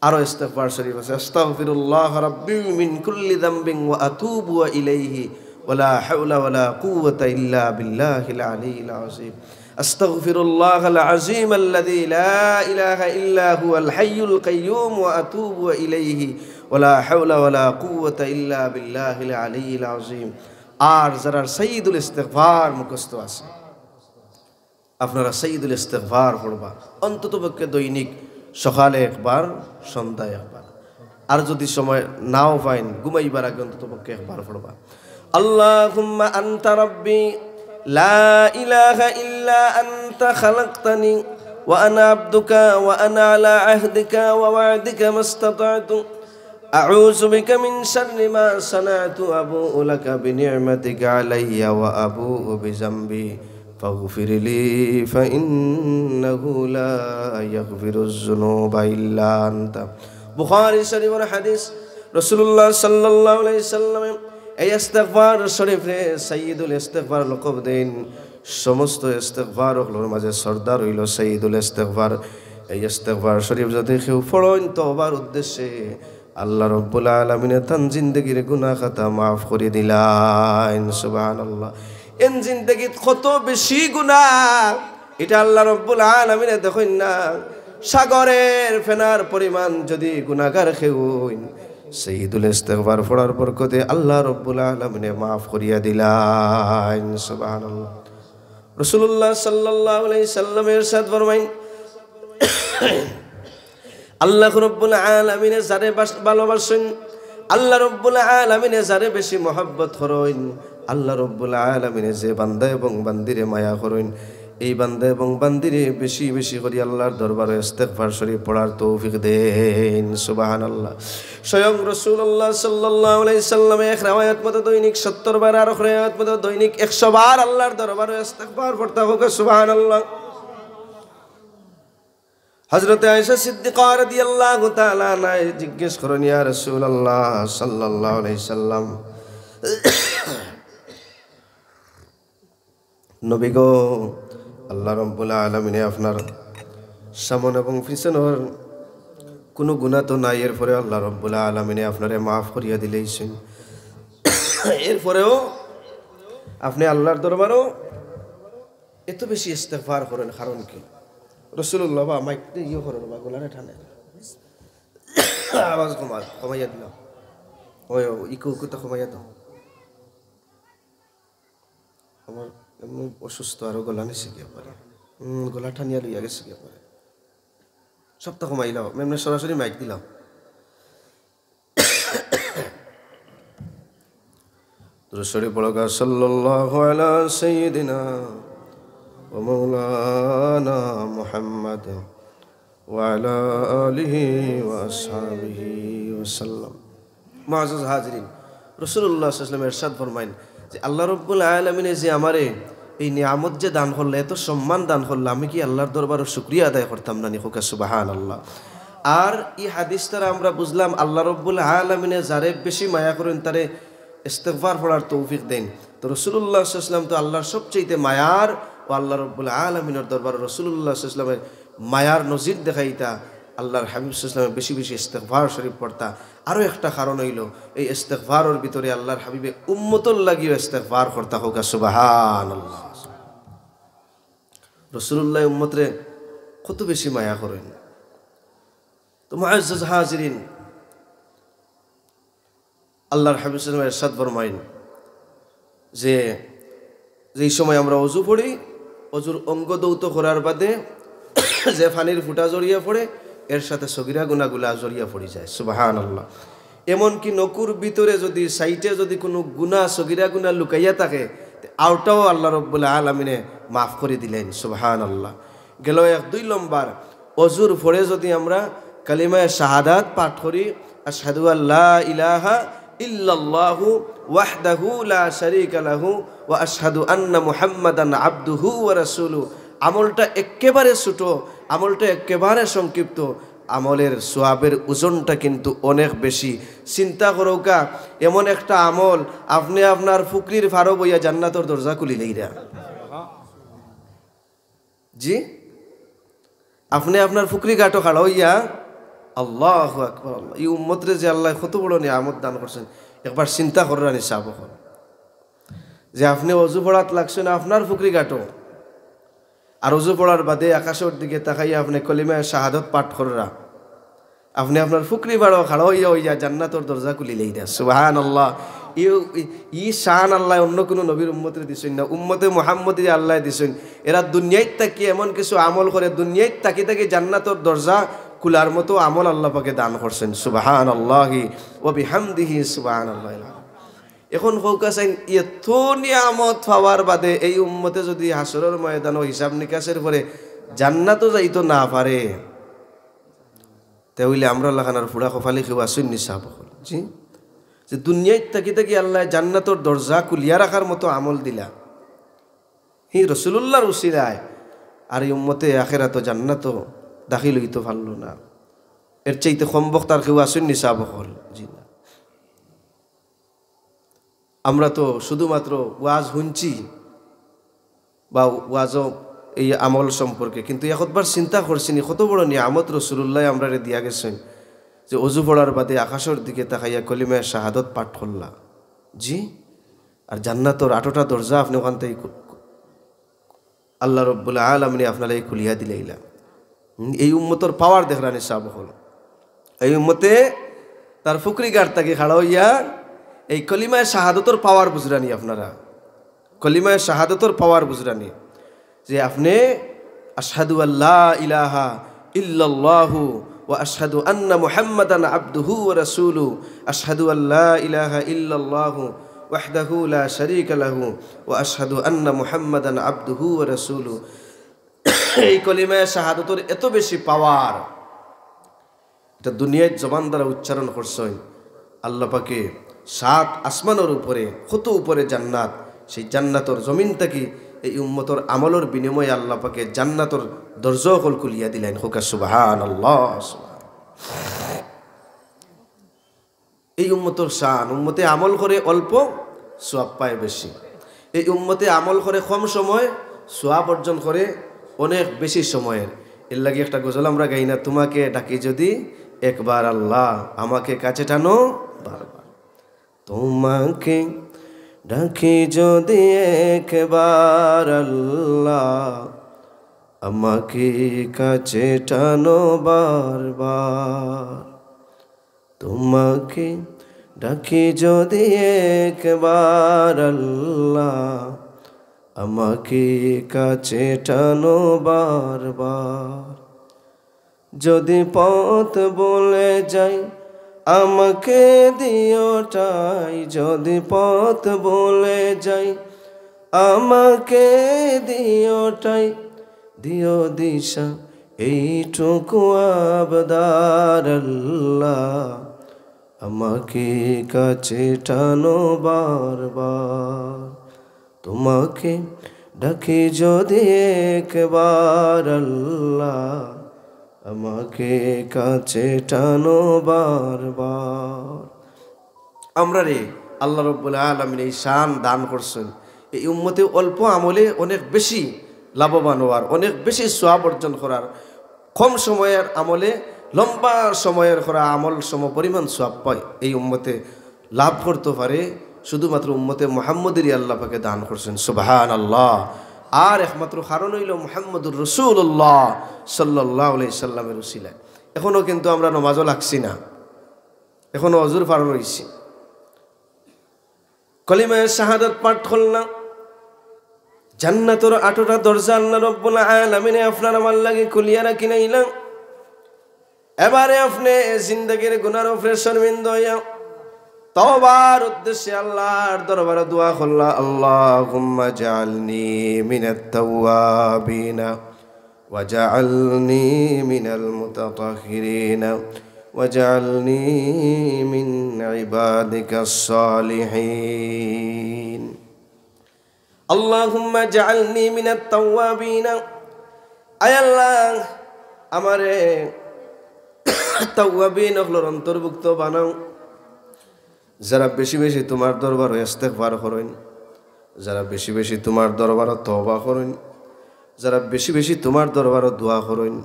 আরো ইস্তেগফার শরীফ আছে, আস্তাগফিরুল্লাহ রাব্বি মিন কুল্লি যামবিন ওয়া আতুবু ইলাইহি ওয়া লা হাওলা ওয়া লা কুওয়াতা ইল্লা বিল্লাহিল আলিয়্যিল আযীম। আস্তাগফিরুল্লাহাল আযীমাল্লাযী লা ইলাহা ইল্লা হুয়াল হাইয়ুল কাইয়্যুম ওয়া আতুবু ইলাইহি ওয়া লা হাওলা ওয়া লা কুওয়াতা ইল্লা বিল্লাহিল আলিয়্যিল আযীম। আর যারার সাইয়্যিদুল ইস্তেগফার মুখস্থ আছে, আপনারা সাইয়্যিদুল ইস্তেগফার পড়বা, অন্তত পক্ষে দৈনিক সকালে একবার, সন্ধ্যায় একবার। আর যদি সময় নাও পাইন, ঘুমাইবার আগে অন্তত পক্ষে একবার পড়বা। আল্লাহুম্মা আনতা রাব্বি, লা ইলাহা ইল্লা আনতা খালাকতানি وأنا عبدك وأنا على عهدك ووعدك ما استطعت، أعوذ بك من شر ما صنعت، أبوء لك بنعمتك علي وأبوء بذنبي فاغفر لي فإنه لا يغفر الذنوب إلا أنت. বুখারী শরীফর হাদিস। রাসূলুল্লাহ সাল্লাল্লাহু আলাইহি সাল্লামে এই ইস্তেগফার শরীফরে সাইয়্যিদুল ইস্তেগফার লকব দেইন। সমস্ত ইস্তেগফার অকলর মাঝে সর্দার অইলো সাইয়্যিদুল ইস্তেগফার। এই ইস্তেগফার শরীফ যদি কেউ পড়ইন তওবার উদ্দেশ্যে, আল্লাহ রব্বুল আলামিনে তান জিন্দেগির গুনাহ খাতা মাফ করি দিলাইন। সুবহানাল্লাহ। এন জিন্দেগিত কত বেশি গুনাহ, ইটা আল্লাহ রব্বুল আলামিনে দেখইন না। সাগরের ফেনার পরিমাণ যদি গুনাহগার কেউ অইন, সাইয়্যিদুল ইস্তেগফার পড়ার বরকতে আল্লাহ রব্বুল আলামিনে মাফ করিয়া দিলাইন। সুবহানাল্লাহ। রাসূলুল্লাহ সাল্লাল্লাহু আলাইহি সাল্লামে ইরশাদ ফরমাইন, আল্লাহ রব্বুল আলামিনে যারে বাস-, ভালোবাসইন, আল্লাহ রব্বুল আলামিনে যারে বেশি মহব্বত করইন, আল্লাহ রব্বুল আলামিনে যে বান্দা এবং বান্দিরে মায়া করইন, এই বান্দা এবং বান্দিরে বেশি বেশি করি আল্লাহর দরবারো ইস্তেগফার শরীফ পড়ার তৌফিক দেইন। সুবহানাল্লাহ। স্বয়ং রাসূলুল্লাহ সাল্লাল্লাহু আলাইহি সাল্লামে এক রেওয়ায়াত মতো দৈনিক সত্তর বার, আর এক রেওয়ায়াত মতো দৈনিক একশো বার আল্লাহর দরবারো ইস্তেগফার পড়তা। কউক্কা সুবহানাল্লাহ। হযরতে আয়েশা সিদ্দিকা রাদিয়াল্লাহু তাআলা আনহায় জিজ্ঞেস করইন, ইয়া রাসূলুল্লাহ সাল্লাল্লাহু আলাইহি সাল্লাম, নবী গো, আল্লাহ রব্বুল আলামিনে আপনার সামন এবং পিছনর কুনু গুনাহ তো নাই, এরপরে আল্লাহ রব্বুল আলামিনে আপনারে মাফ করিয়া দিলাইছইন, এরপরেও আপনে আল্লাহর দরবারো এত বেশি ইস্তেগফার করইন, কারণ কি? রাসূলুল্লাহ বা মাইক দে ইয়ে করো বা গলারে টানে। আওয়াজ কমা, কমাইয়া দিলাম। ওই, ওই, ইকো, ইকোটা কমাইয়া দাও। আমার এমনি অসুস্থ, আরো গলা নিচে গিয়া পড়ে। হুম, গলা টানিয়া লইয়া গেছে গিয়া পড়ে। সবটা কমাইলাও, এমনি সরাসরি মাইক দিলাও। দুরূদ শরীফ পড়ো গা, সাল্লাল্লাহু আলা সাইয়্যিদিনা ওয়া মাওলানা মুহাম্মাদ ওয়া আলা আলিহি ওয়া আসহাবিহি ওয়া সাল্লাম। মুআজ্জাজ হাজিরিন, রাসূলুল্লাহ সাল্লাল্লাহু আলাইহি ওয়াসাল্লাম ইরশাদ ফরমাইন যে আল্লাহ রব্বুল আলামিনে যে আমারে এই নিয়ামত যে দান করলা, এত সম্মান দান করলা, আমি কি আল্লাহর দরবারো শুকরিয়া আদায় করতাম না নি? কউক্কা সুবহানাল্লাহ। আর ই হাদিস দ্বারা আমরা বুঝলাম আল্লাহ রব্বুল আলামিনে যারে বেশি মায়া করইন তারে ইস্তেগফার পড়ার তৌফিক দেইন। তো রাসূলুল্লাহ সাল্লাল্লাহু আলাইহি ওয়াসাল্লাম তো আল্লাহর সবচাইতে মায়ার, ও আল্লাহ রব্বুল আলামিনর দরবারো রাসূলুল্লাহ সাল্লাল্লাহু আলাইহি ওয়াসাল্লামে মায়ার নজির দেখাইতা, আল্লাহর হাবিব সাল্লাল্লাহু আলাইহি ওয়াসাল্লামে বেশি বেশি ইস্তেগফার শরীফ পড়তা। আরো একটা কারণ অইলো, এই ইস্তেগফারর ভিতরে আল্লাহর হাবিবে উম্মতর লাগিও ইস্তেগফার করতা। কউক্কা সুবহানাল্লাহ। রাসূলুল্লাহ উম্মতরে কত বেশি মায়া করইন। তো মুআজ্জাজ হাজিরিন, আল্লাহর হাবিব সাল্লাল্লাহু আলাইহি ওয়াসাল্লাম ইরশাদ ফরমাইন যে, যেই সময় আমরা অজু পড়ি, অজুর অঙ্গ ধৌত করার বাদে যে পানির ফুটা ঝরিয়া পড়ে, এর সাথে সগিরা গুনাগুলা ঝরিয়া পড়ি যায়। সুবহানাল্লাহ। এমনকি নকুর ভিতরে যদি, সাইডে যদি কুনু গুনা, সগিরা গুনা লুকাইয়া থাকে, তে অউটাও আল্লাহ রব্বুল আলামিনে মাফ করি দিলাইন। সুবহানাল্লাহ। গেল এক। দুই নম্বর, অজুর পরে যদি আমরা কালিমায়ে শাহাদাত পাঠ করি, আশহাদু আল্লা ইলাহা ইল্লাল্লাহু ওয়াহদাহু লা শারীকা লাহু ওয়া আশহাদু আন্না মুহাম্মাদান আবদুহু ওয়া রাসূলুহু, আমলটা একেবারে ছোট, আমলটা একেবারে সংক্ষিপ্ত, আমলের সওয়াবের ওজনটা কিন্তু অনেক বেশি। চিন্তা করউক্কা, এমন একটা আমল, আপনে আপনার ফুকরির পারো বইয়া জান্নাতর দরজা খুলিলাইরা। জি, আপনে আপনার ফুকরি ঘাটো খাড়া অইয়া, আল্লাহু আকবার, আল্লাহ, ই উম্মতরে যে আল্লায় কত বড় নিয়ামত দান করছইন, একবার চিন্তা কররা নি সাব অকল, যে আপনে অজু পড়াত লাগছইন আপনার ফুকরি ঘাটো, আর অজু পড়ার বাদে আকাশর দিকে তাকাইয়া আপনে কলিমায়ে শাহাদত পাঠ কররা, আপনে আপনার ফুকরি পারো খাড়া অইয়া অইয়া জান্নাতর দরজা খুলিলাইরা। সুবহানাল্লাহ। ই, ই, ই শান আল্লায় অন্য কুনু নবীর উম্মতরে দিছইন না, উম্মতে মুহাম্মদীরে আল্লায় দিছইন। এরা দুনিয়াইত থাকি এমন কিছু আমল করে, দুনিয়াইত থাকি থাকি জান্নাতর দরজা খুলার মতো আমল আল্লাহ পাকে দান করছইন। সুবহানাল্লাহি ওয়া বিহামদিহি, সুবহানাল্লাহিল আযীম। এখন কউক্কা চাইন, এত নিয়ামত পাওয়ার বাদে এই উম্মতে যদি হাশরর ময়দানো হিসাব নিকাশের পরে জান্নাতও যাইতো না পারে, তে অইলে আমরার লাখান আর ফুড়া কপালি কেউ আছইন নি সাব অকল? জি, যে দুনিয়াত থাকি থাকি আল্লায় জান্নাতর দরজা খুলিয়া রাখার মতো আমল দিলা, হি রসুলুল্লাহর উসিলায় আর ই উম্মতে আখেরাতো জান্নাতো দাখিল অইতো পারলো না, এর চাইতে কমবখত আর কেউ আছইন নি সাব অকল? জি না। আমরা তো শুধুমাত্র ওয়াজ হুনছি বা ওয়াজও এই আমল সম্পর্কে, কিন্তু একবার চিন্তা করছি নি কত বড় নিয়ামত রসুলুল্লায় আমরারে দিয়া গেছইন, যে অজু পড়ার বাদে আকাশর দিকে তাকাইয়া কলিমায়ে শাহাদত পাঠ করলা। জি, আর জান্নাতর আটটা দরজা আপনে অখান থাকি খু-, আল্লাহ রব্বুল আলামিনে আপনার লাগি খুলিয়া দিলাইলা। হুম, এই উম্মতর পাওয়ার দেখরা নি সাব অকল। এই উম্মতে তার ফুকরি গার থাকি খাড়া অইয়া এই কলিমায়ে শাহাদতর পাওয়ার বুঝরা নি আপনারা? কলিমায়ে শাহাদতর পাওয়ার বুঝরা নি? যে আপনে আশহাদু আল্লা ইলাহা ইল্লাল্লাহু ওয়া আশহাদু আন্না মুহাম্মাদান আবদুহু ওয়া রাসূলু, আশহাদু আল্লা ইলাহা ইল্লাল্লাহু ওয়াহদাহু লা শারীকা লাহু ওয়া আশহাদু আন্না মুহাম্মাদান আবদুহু ওয়া রাসূলু। এই কলিমায়ে শাহাদতর এত বেশি পাওয়ার, এটা দুনিয়ার জবান দ্বারা উচ্চারণ করছইন। আল্লাহ পাকে সাত আসমানর উপরে, কত উপরে জান্নাত, সেই জান্নাতর জমিন থাকি এই উম্মতর আমলর বিনিময়ে আল্লাহ পাকে জান্নাতর দরজা অকল খুলিয়া দিলাইন। কউক্কা সুবহানাল্লাহ। এই উম্মতর শান, উম্মতে আমল করে অল্প, সওয়াব পায় বেশি। এই উম্মতে আমল করে কম সময়, সওয়াব অর্জন করে অনেক বেশি সময়ের। এর লাগি একটা গজল আমরা গাই না, "তোমাকে ডাকি যদি একবার আল্লাহ, আমাকে কাছে টানো বারবার।" তোমাকে ডাকি যদি একবার আল্লাহ, আমাকে কাছে টানো বারবার। তোমাকে ডাকি যদি একবার আল্লাহ, আমাকে কাছে টানো বারবার। যদি পথ ভুলে যাই, আমাকে দিও ঠাই। যদি পথ ভুলে যাই, আমাকে দিও ঠাই। দিও দিশা এইটুকু আবদার আল্লাহ, আমাকে কাছে টানো বারবার। তোমাকে ডাকি যদি একবার আল্লাহ, আমাকে কাছে টানো বারবার। আমরারে আল্লাহ রব্বুল আলামিন এই শান দান করছইন, এই উম্মতে অল্প আমলে অনেক বেশি লাভবান অওয়ার, অনেক বেশি সওয়াব অর্জন করার, কম সময়ের আমলে লম্বা সময়ের করা আমল সমপরিমাণ সওয়াব পায়। এই উম্মতে লাভ করতো পারে, শুধুমাত্র উম্মতে মুহাম্মদেরই আল্লাহ পাকে দান করছইন। সুবহানাল্লাহ। আর একমাত্র কারণ অইলো মুহাম্মদুর রাসূলুল্লাহ সাল্লাল্লাহু আলাইহি সাল্লামের উসিলায়। এখনো কিন্তু আমরা নমাজও লাগছি না, এখনো অজুর ফাড়া রইছি। কলিমায়ে শাহাদাত পাঠ করলাম, জান্নাতর আটটা দরজা আল্লাহ রব্বুল আলামিনে আপনার আমার লাগি খুলিয়া রাখিলাইলা। এবারে আপনে জিন্দেগির গুনার উপরে শর্মিন্দা অইয়া তওবার উদ্দেশ্যে আল্লাহর দরবারে দোয়া করলা, "আল্লাহুম্মা জাআলনি মিনাত তাওয়াবিনা ওয়াজআলনি মিনাল মুতাতাহহিরিনা ওয়াজআলনি মিন ইবাদিকাস সালিহিন।" আল্লাহুম্মা জাআলনি মিনাত তাওয়াবিনা। আয় আল্লাহ, আমারে তাওয়াবিন অকলর অন্তর্ভুক্ত বানাও, যারা বেশি বেশি তোমার দরবারো ইস্তেগফার করইন, যারা বেশি বেশি তোমার দরবারো তওবা করইন, যারা বেশি বেশি তোমার দরবারো দোয়া করইন,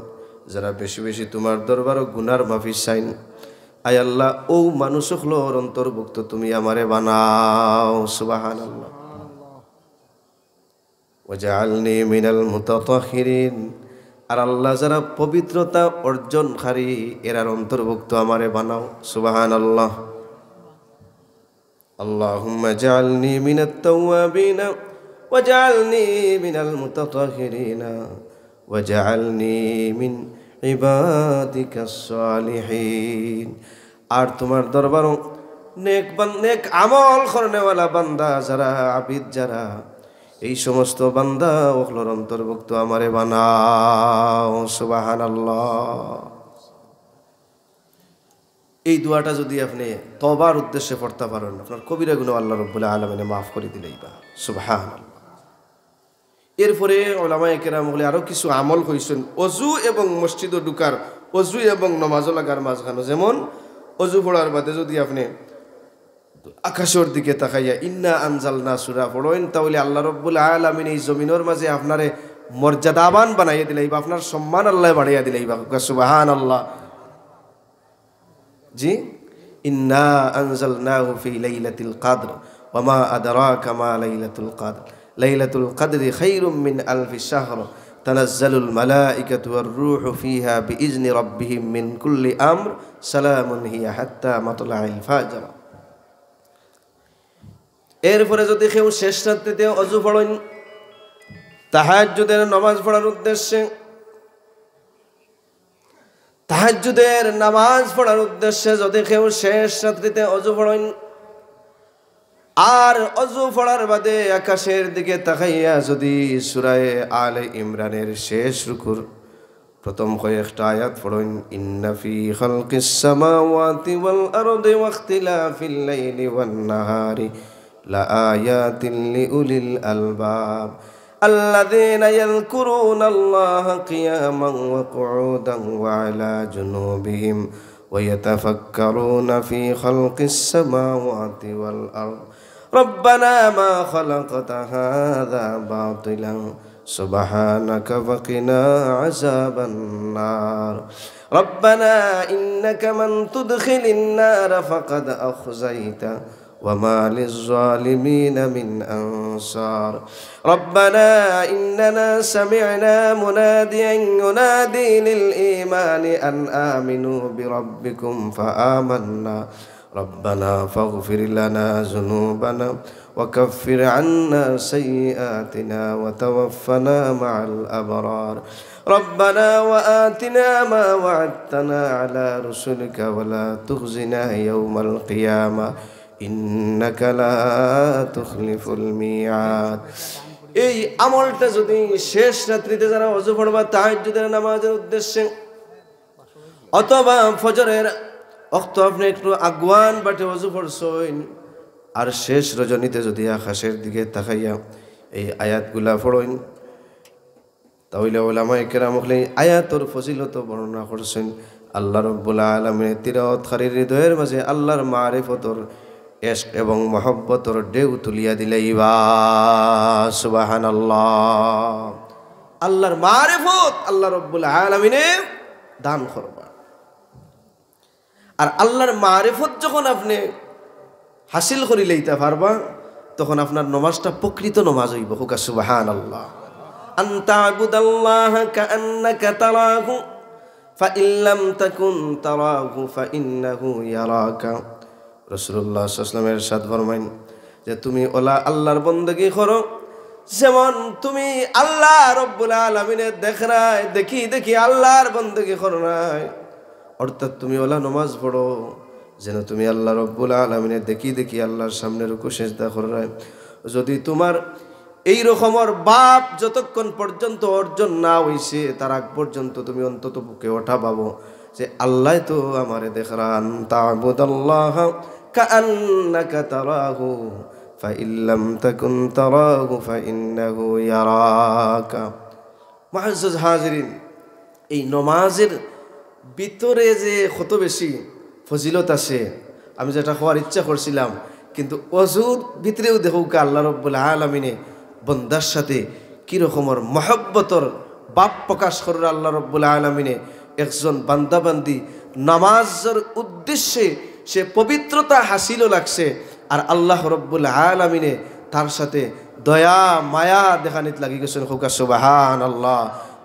যারা বেশি বেশি তোমার দরবারো গুনার মাফি চাইন। আয় আল্লাহ, অউ মানুষ অকলর অন্তর্ভুক্ত তুমি আমারে বানাও। সুবহানাল্লাহ। ওয়াজআলনি মিনাল মুতাতাহহিরিন। আর আল্লাহ, যারা পবিত্রতা অর্জনকারী, এরার অন্তর্ভুক্ত আমারে বানাও। সুবহানাল্লাহ। আল্লাহুম্মা জাআলনি মিনাত তাওয়াবিনা ওয়াজআলনি মিনাল মুতাতাহহিরিনা ওয়াজআলনি মিন ইবাদিকাস সালিহিন। আর তোমার দরবারো নেক বান-, নেক আমল করনেওয়ালা বান্দা যারা, আবিদ যারা, এই সমস্ত বান্দা অকলর অন্তর্ভুক্ত আমারে বানাও। সুবহানাল্লাহ। এই দোয়াটা যদি আপনে তওবার উদ্দেশ্যে পড়তা পারইন, আপনার কবিরা গুনাহ আল্লাহ রাব্বুল আলামিনে মাফ করি দিলাইবা। সুবহানাল্লাহ। এরপরে ওলামায়ে কেরাম অকলে আরো কিছু আমল কইছইন, অজু এবং মসজিদো ঢুকার, অজু এবং নমাজো লাগার মাঝখানো, যেমন অজু পড়ার বাদে যদি আপনে আকাশর দিকে তাকাইয়া ইন্না আনজালনা সূরা পড়ইন, তাইলে আল্লাহ রাব্বুল আলামিন এই জমিনর মাঝে আপনারে মর্যাদাবান বানাইয়া দিলাইবা, আপনার সম্মান আল্লায় বাড়াইয়া দিলাইবা। সুবহানাল্লাহ। জি, ইন্না আনজালনাহু ফি লাইলাতিল কদর, ওয়া মা আদরাকা মা লাইলাতুল কদর, লাইলাতুল কদরি খায়রুম মিন আলফি শাহর, তানাজ্জালুল মালাইকাতু ওয়ার রূহু ফিহা বিইজনি রাব্বিহিম মিন কুল্লি আমর, সালামুন হিয়া হাত্তা মাতলাইল ফাজর। এরপরে যদি কেউ শেষ রাত্রিতে অজু পড়ইন, তাহাজ্জুদের নামাজ পড়ার উদ্দেশ্যে, তাহাজ্জুদের নামাজ পড়ার উদ্দেশ্যে যদি কেউ শেষ রাত্রিতে অজু পড়ইন, আর অজু পড়ার বাদে আকাশের দিকে তাকাইয়া যদি সূরায়ে আলে ইমরানের শেষ রুকুর প্রথম কয়েকটা আয়াত পড়ইন, ইন্না ফি খালকিস সামাওয়াতি ওয়াল আরদি ওয়াখতিলাফিল লাইলি ওয়ান নাহারি লাআয়াতিল লিউলিল আলবাব, আল্লাযীনা ইয়াযকুরুনাল্লাহা কিয়ামান ওয়া কুউদান ওয়া আলা জুনুবিহিম ওয়া ইয়াতাফাক্কারুনা ফি খালকিস সামাওয়াতি ওয়াল আরদ, রাব্বানা মা খালাকতা হাযা বাতিলা, সুবহানাকা ফাকিনা আযাবান নার। রাব্বানা ইন্নাকা মান তুদখিলিন নারা ফাকাদ আখযাইতা, ওয়া মা লিজ-জালিমিনা মিন আনসার। রাব্বানা ইন্নানা সামি'না মুনাদিয়ান ইউনাদি লিল ঈমানি আন আমিনু বিরাব্বিকুম ফাআমান্না। রাব্বানা ফাগফির লানা যুনুবানা ওয়া কাফফির আন্না সাইয়্যিআতিনা ওয়া তাওয়াফফানা মা'আল আবরার। রাব্বানা ওয়া আতিনা মা ওয়া'আদতানা আলা রুসুলিকা ওয়া লা তুখজিনা ইয়াওমাল কিয়ামা ইন্নাকা লা তুখলিফুল মিয়াদ। এই আমলটা যদি শেষ রাত্রিতে যারা অজু পড়বা তাহাজ্জুদের নামাজের উদ্দেশ্যে, অথবা ফজরের অক্ত আপনে একটু আগুয়ান বাটে অজু পড়ছইন, আর শেষ রজনীতে যদি আকাশের দিকে তাকাইয়া এই আয়াতগুলা পড়ইন, তাইলে ওলামায়ে কেরাম অকলে আয়াতর ফজিলত বর্ণনা করছইন। আল্লাহ রাব্বুল আলামিনে তিলাওয়াতকারীর হৃদয়ের মাঝে আল্লাহর মারিফতর এশক এবং মহব্বতর ঢেউ তুলিয়া দিলাইবা। সুবহানাল্লাহ। আল্লাহর মারিফত আল্লাহ রাব্বুল আলামিনে দান করবা। আর আল্লাহর মারিফত যখন আপনে হাসিল করি লইতা পারবা, তখন আপনার নমাজটা প্রকৃত নমাজ অইবো। কউক্কা সুবহানাল্লাহ। আন তা'বুদাল্লাহা কাআন্নাকা তারাহু, ফাইন লাম তাকুন তারাহু ফাইন্নাহু ইয়ারাকা। রাসূলুল্লাহ সাল্লাল্লাহু আলাইহি ওয়াসাল্লাম ইরশাদ ফরমাইন যে, তুমি অলা আল্লাহর বন্দেগী করো, যেমন তুমি আল্লাহ রাব্বুল আলামিনে দেখরায়, দেখি দেখি আল্লাহর বন্দেগী কররায়। অর্থাৎ তুমি অলা নমাজ পড়ো, যেন তুমি আল্লাহ রাব্বুল আলামিনে দেখি দেখি আল্লাহর সামনে রুকু সেজদা কররায়। যদি তুমার এই রকমর ভাব যতক্ষণ পর্যন্ত অর্জন না অইছে, তার আগ পর্যন্ত তুমি অন্তত পক্ষে অটা ভাবো যে আল্লায় তো আমারে দেখরা। আন তা'বুদাল্লাহা কাআন্নাকা তারাহু, ফাইন লাম তাকুন তারাহু ফাইন্নাহু ইয়ারাকা। মুআজ্জাজ হাজিরিন, এই নমাজের ভিতরে যে কত বেশি ফজিলত আছে, আমি যেটা কওয়ার ইচ্ছা করছিলাম, কিন্তু অজুর ভিতরেউ দেখউক্কা আল্লাহ রাব্বুল আলামিনে বন্দার সাথে কি রকমর মহব্বতর ভাব প্রকাশ কররা আল্লাহ রাব্বুল আলামিনে। একজন বান্দা বান্দি নামাজর উদ্দেশ্যে সে পবিত্রতা হাসিলও লাগছে, আর আল্লাহ রাব্বুল আলামিনে তার সাথে দয়া মায়া দেখানিত লাগি গেছইন। কউক্কা সুবহানাল্লাহ।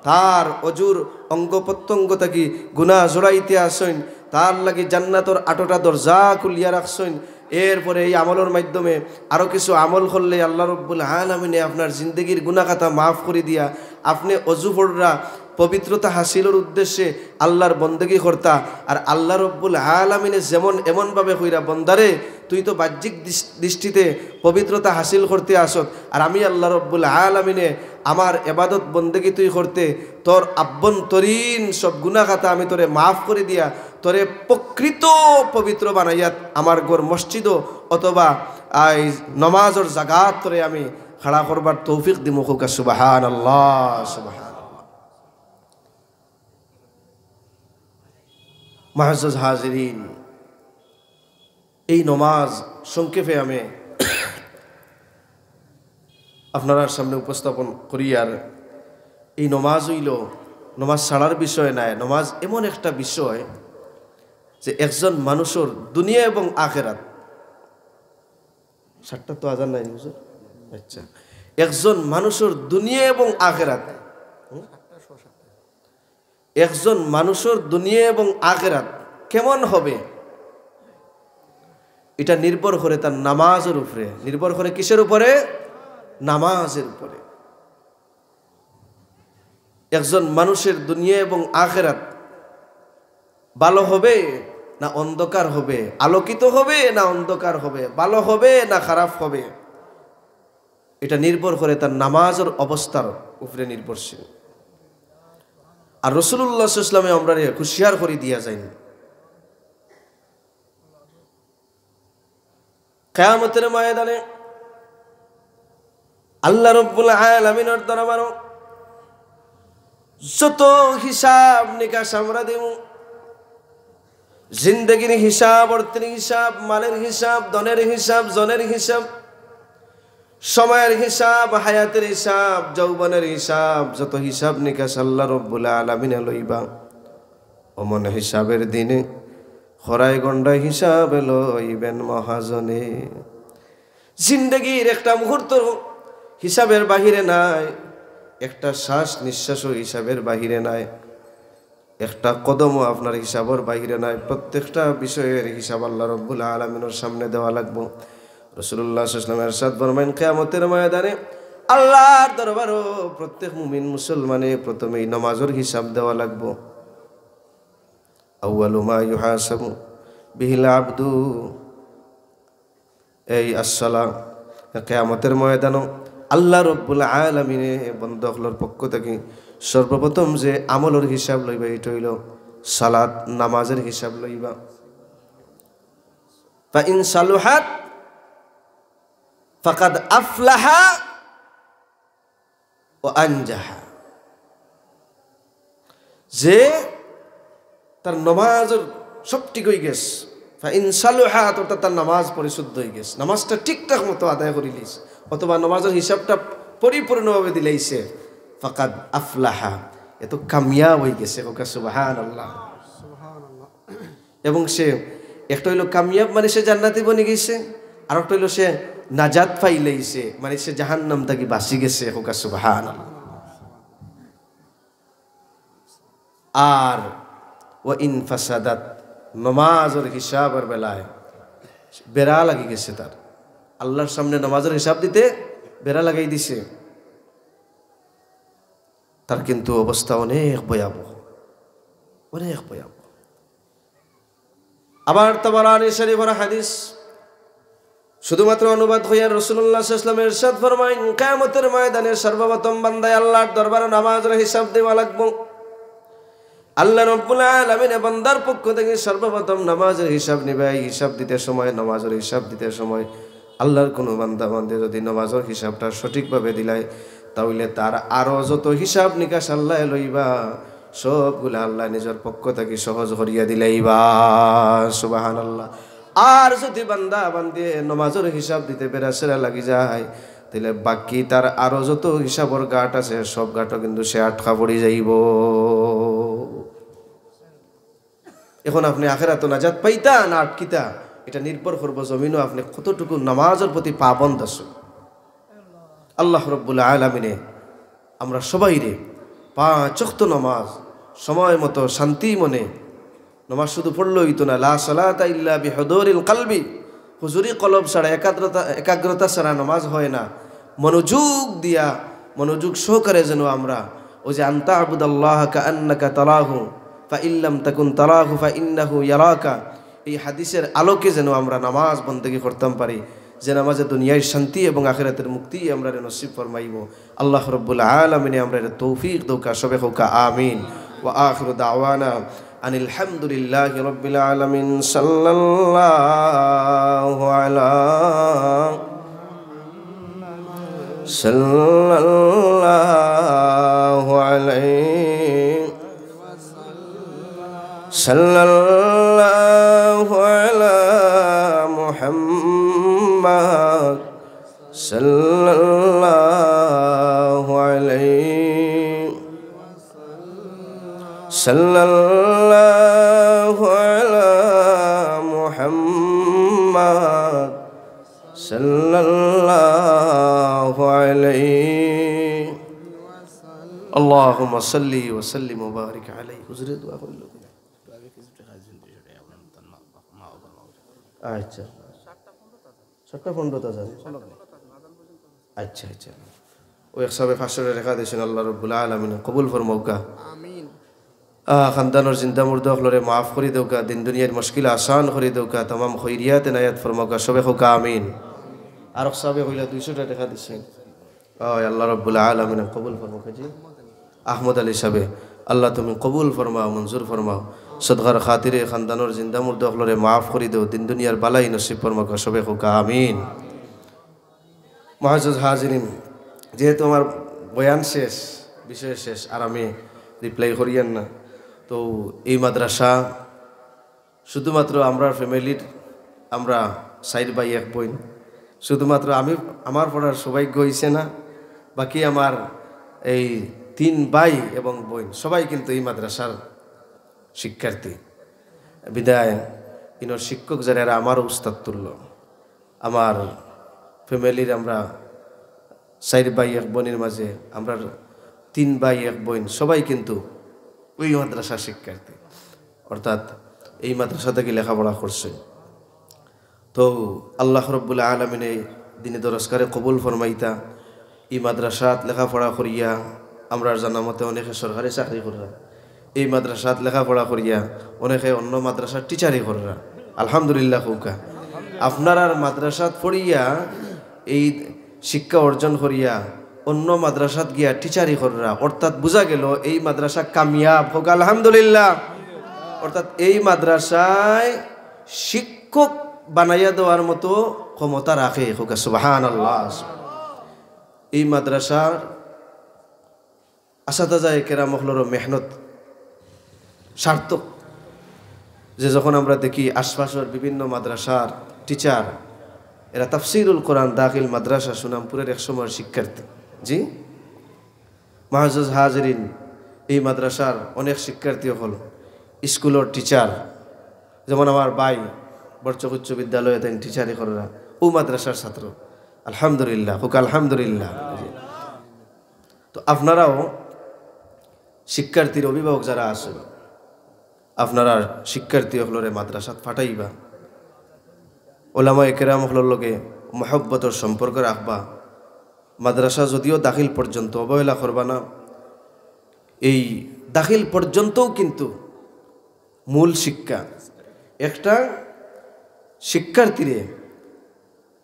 তার অজুর অঙ্গ প্রত্যঙ্গ থাকি গুনাহ ঝরাইতে আছইন, তার লাগি জান্নাতর আটটা দরজা খুলিয়া রাখছইন। এরপরে এই আমলর মাধ্যমে আরো কিছু আমল করলে আল্লাহ রব্বুল আলামিনে আপনার জিন্দেগির গুনাহ খাতা মাফ করি দিয়া আপনে অজু পড়রা পবিত্রতা হাসিলর উদ্দেশ্যে আল্লাহর বন্দেগি করতা। আর আল্লাহ রব্বুল আলামিনে যেমন এমনভাবে কইরা, "বন্দারে, তুই তো বাহ্যিক দৃষ-, দৃষ্টিতে পবিত্রতা হাসিল করতে আসত, আর আমি আল্লাহ রব্বুল আলামিনে আমার এবাদত বন্দেগি তুই করতে, তোর আভ্যন্তরীণ সব গুনাহ খাতা আমি তোরে মাফ করি দিয়া তোরে প্রকৃত পবিত্র বানাইয়াত আমার ঘর মসজিদও অথবা এই নমাজর জাগাত তোরে আমি খাড়া করবার তৌফিক দিমু।" কউক্কা সুবহানাল্লাহ, সুবহানাল্লাহ। মুআজ্জাজ হাজিরিন, এই নমাজ সংক্ষেপে আমি আপনারার সামনে উপস্থাপন করি। আর এই নমাজ অইল, নমাজ ছাড়ার বিষয় নায়। নমাজ এমন একটা বিষয় যে একজন মানুষর দুনিয়া এবং আখেরাত, সাতটা তো আজান নাই, হুজুর? আচ্ছা, একজন মানুষর দুনিয়া এবং আখেরাত, হুম? একজন মানুষর দুনিয়া এবং আখেরাত কেমন হবে, এটা নির্ভর করে তার নামাজের উপরে। নির্ভর করে কিসের উপরে? নামাজের উপরে। একজন মানুষের দুনিয়া এবং আখেরাত ভালো হবে না অন্ধকার হবে, আলোকিত হবে না অন্ধকার হবে, ভালো হবে না খারাপ হবে, এটা নির্ভর করে তার নামাজের অবস্থার উপরে নির্ভরশীল। আর রাসূলুল্লাহ সাল্লাল্লাহু আলাইহি ওয়াসাল্লামে আমরারে হুঁশিয়ার করি দিয়া যাইন, কিয়ামতের ময়দানে আল্লাহ রব্বুল আলামিনের দরবারো যত হিসাব নিকাশ আমরা দিমু, জিন্দেগির হিসাব, অর্থের হিসাব, মালের হিসাব, ধনের হিসাব, জনের হিসাব, সময়ের হিসাব, হায়াতের হিসাব, যৌবনের হিসাব, যত হিসাব নিকাশ আল্লাহ রব্বুল আলামিনে লইবা। অমন হিসাবের দিনে খরায় গন্ডায় হিসাবে লইবেন মহাজনে। জিন্দেগির একটা মুহূর্ত হিসাবের বাহিরে নাই, একটা শ্বাস নিঃশ্বাসও হিসাবের বাহিরে নাই, একটা কদমও আপনার হিসাবের বাহিরে নাই। প্রত্যেকটা বিষয়ের হিসাব আল্লাহ রব্বুল আলামিনের সামনে দেওয়া লাগবো। রাসূলুল্লাহ সাল্লাল্লাহু আলাইহি ওয়াসাল্লাম ইরশাদ ফরমাইন, কিয়ামতের ময়দানে আল্লাহর দরবারও প্রত্যেক মুমিন মুসলমানে প্রথমেই নমাজের হিসাব দেওয়া লাগবো। আউয়ালু মা ইউহাসাবু বিহিল আবদু, এই আসসালাহ। কিয়ামতের ময়দানো আল্লাহ রব্বুল আলামিনে বন্দা অকলর পক্ষ থাকি সর্বপ্রথম যে আমলর হিসাব লইবা, ইটা অইলো সালাত, নামাজের হিসাব লইবা। ফাইন সালুহাত ফাকাদ আফলাহা ওয়া আনজাহা। যে তার নমাজর সব ঠিক অইগেছে, ফাইন সালুহাত, অর্থাৎ তার নামাজ পরিশুদ্ধ অইগেছে, নামাজটা ঠিকঠাক মতো আদায় করিলিছে, অথবা নমাজর হিসাবটা পরিপূর্ণভাবে দিলাইছে, ফাকাদ আফলাহা, এ তো কামিয়াব অইগেছে। কউক্কা সুবহানাল্লাহ। সুবহানাল্লাহ। এবং সে একটা অইলো কামিয়াব, মানে সে জান্নাতি বনিগেছে, আর একটা অইলো সে নাজাত পাইলাইছে, মানে সে জাহান্নাম থাকি বাঁচিগেছে। কউক্কা সুবহানাল্লাহ। আর ওয়া ইন ফাসাদাত, নমাজর হিসাবর বেলায় বেড়া লাগিগেছে তার, আল্লাহর সামনে নমাজর হিসাব দিতে বেড়া লাগাই দিছে, তার কিন্তু অবস্থা অনেক ভয়াবহ, অনেক ভয়াবহ। আবার তাবারানী শরীফর হাদিস, শুধুমাত্র অনুবাদ কইয়ার, রাসূলুল্লাহ সাল্লাল্লাহু আলাইহি ওয়াসাল্লাম ইরশাদ ফরমাইন, কিয়ামতের ময়দানে সর্বপ্রথম বান্দায় আল্লাহর দরবারো নামাজর হিসাব দেওয়া লাগবো। আল্লাহ রব্বুল আলামিনে বান্দার পক্ষ থাকি সর্বপ্রথম নামাজর হিসাব নিবা। এই হিসাব দিতে সময়, নামাজর হিসাব দিতে সময় আল্লাহর কুনু বান্দা বান্দি যুদি নামাজর হিসাবটা সঠিকভাবে দিলায়, তাইলে তার আরো যত হিসাব নিকাশ আল্লায় লইবা, সবগুলা আল্লায় নিজর পক্ষ থাকি সহজ করিয়া দিলাইবা। সুবহানাল্লাহ। আর যুদি বান্দা বান্দিয়ে নামাজর হিসাব দিতে বেড়াছেড়া লাগি যায়, তাইলে বাকি তার আরো যত হিসাবর গাট আছে, সব গাটও কিন্তু সে আটকা পড়ি যাইবো। এখন আপনে আখেরাতো নাজাত পাইতা না আটকিতা, ইটা নির্ভর করবো জমিনো আপনে কতটুকু নামাজর প্রতি পাবন্দ আছো। আল্লাহ রব্বুল আলামিনে আমরা সবাইরে পাঁচ ওয়াক্ত নামাজ সময় মতো শান্তি মনে, নামাজ শুধু পড়লে অইতো না, লা সালাতা ইল্লা বিহুদুরিল কলবি, হুজুরি কলব ছাড়া, একাগ্রতা, একাগ্রতা ছাড়া নামাজ হয় না। মনোযোগ দিয়া, মনোযোগ সহকারে যেন আমরা ওই যে, "আন তা'বুদাল্লাহা কাআন্নাকা তারাহু, ফাইল্লাম তাকুন তারাহু ফাইন্নাহু ইয়ারাকা", এই হাদিসের আলোকে যেন আমরা নামাজ বন্দেগী করতাম পারি, যে নামাজে দুনিয়ার শান্তি এবং আখিরাতের মুক্তি আমরারে নসিব ফরমাইবো। আল্লাহ রব্বুল আলামিনে আমরারে তৌফিক দৌকা, সবে কউকা আমিন। ওয়া আখিরু দাওয়ানা আনিল হামদুলিল্লাহি রাব্বিল আলামিন। সাল্লাল্লাহু আলা, সাল্লাল্লাহু আলাইহি, সাল্লাল্লাহু আলা মুহাম্মাদ, সাল্লাল্লাহু আলাইহি, সাল্লাল্লাহু আলা মুহাম্মাদ, সাল্লাল্লাহু আলাইহি। আল্লাহুম্মা সাল্লি ওয়া সাল্লিম ওয়া বারিক আলাইহি। হুজুরে দোয়া করিল। আচ্ছা, সাতটা পনেরোত আজান। আচ্ছা, আচ্ছা। ও এক সাবে পাঁচশো টেকা দিছইন, আল্লাহ রব্বুল আলামিন কবুল ফরমাউকা। আমিন। আহ, খানদানর জিন্দা মুর্দা অকলরে মাফ করি দেউকা, দিন দুনিয়ার মুশকিল আসান করি দেউকা, তামাম খৈরিয়াত এনায়াত ফরমাউকা, সবে কউকা আমিন। আর এক সাবে কইলা দুইশো টেকা দিছইন। ওই আল্লাহ রব্বুল আলামিন কবুল ফরমাউকা জি। আহমদ আলী সাবে, আল্লাহ তুমি কবুল ফরমাও, মঞ্জুর ফরমাও। সদকার খাতিরে খানদানর জিন্দা মুর্দা অকলরে মাফ করি দেও, দিন দুনিয়ার বালাই নসিব ফরমাউকা, সবে কউকা আমিন। মুআজ্জাজ হাজিরিন, যেহেতু আমার বয়ান শেষ, বিষয় শেষ, আর আমি reply করিয়ার না। তো এই মাদ্রাসা শুধুমাত্র আমরার family-র, আমরা চাইর ভাই এক বইন, শুধুমাত্র আমি, আমার পড়ার সৌভাগ্য অইছে না, বাকি আমার এই তিন ভাই এবং বইন সবাই কিন্তু এই মাদ্রাসার শিক্ষার্থী। বিদায় ইনোর শিক্ষক যারা, এরা আমারও উস্তাদ তুল্য। আমার family-র আমরা চাইর ভাই এক বইনর মাঝে আমরা তিন ভাই এক বইন, সবাই কিন্তু ওই মাদ্রাসার শিক্ষার্থী, অর্থাৎ এই মাদ্রাসা থাকি লেখাপড়া করছে। তো আল্লাহ রব্বুল আলামিনে দিনে দরসগারে কবুল ফরমাইতা। এই মাদ্রাসাত লেখাপড়া করিয়া আমরার জানা মতে অনেকে সরকারি চাকরি কররা, এই মাদ্রাসাত লেখাপড়া করিয়া অনেকে অন্য মাদ্রাসার টিচারি কররা। আলহামদুলিল্লাহ কউকা। আপনারার মাদ্রাসাত পড়িয়া, এই শিক্ষা অর্জন করিয়া অন্য মাদ্রাসাত গিয়া টিচারি কররা, অর্থাৎ বুঝা গেল এই মাদ্রাসা কামিয়াব, কউকা আলহামদুলিল্লাহ। অর্থাৎ এই মাদ্রাসায় শিক্ষক বানাইয়া দেওয়ার মতো ক্ষমতা রাখে, কউকা সুবহানাল্লাহ। এই মাদ্রাসার আসাতাজায়ে কেরাম অকলরও মেহনত সার্থক, যে যখন আমরা দেখি আশপাশর বিভিন্ন মাদ্রাসার টিচার, এরা তাফসিরুল কোরআন দাখিল মাদ্রাসা সুনামপুরের এক সময়ের শিক্ষার্থী। জি, মুআজ্জাজ হাজিরিন, এই মাদ্রাসার অনেক শিক্ষার্থী অকল স্কুলর টিচার, যেমন আমার ভাই বরচক উচ্চ বিদ্যালয়ে তাইন টিচারি কররা, ও মাদ্রাসার ছাত্র। আলহামদুলিল্লাহ, কউকা আলহামদুলিল্লাহ। জি। তো আপনারাও শিক্ষার্থীর অভিভাবক যারা আছইন, আপনারার শিক্ষার্থী অকলরে মাদ্রাসাত পাঠাইবা, ওলামায়ে কেরাম অকলর লগে মহব্বতর সম্পর্ক রাখবা। মাদ্রাসা যদিও দাখিল পর্যন্ত, অবহেলা করবা না। এই দাখিল পর্যন্তও কিন্তু মূল শিক্ষা, একটা শিক্ষার্থীরে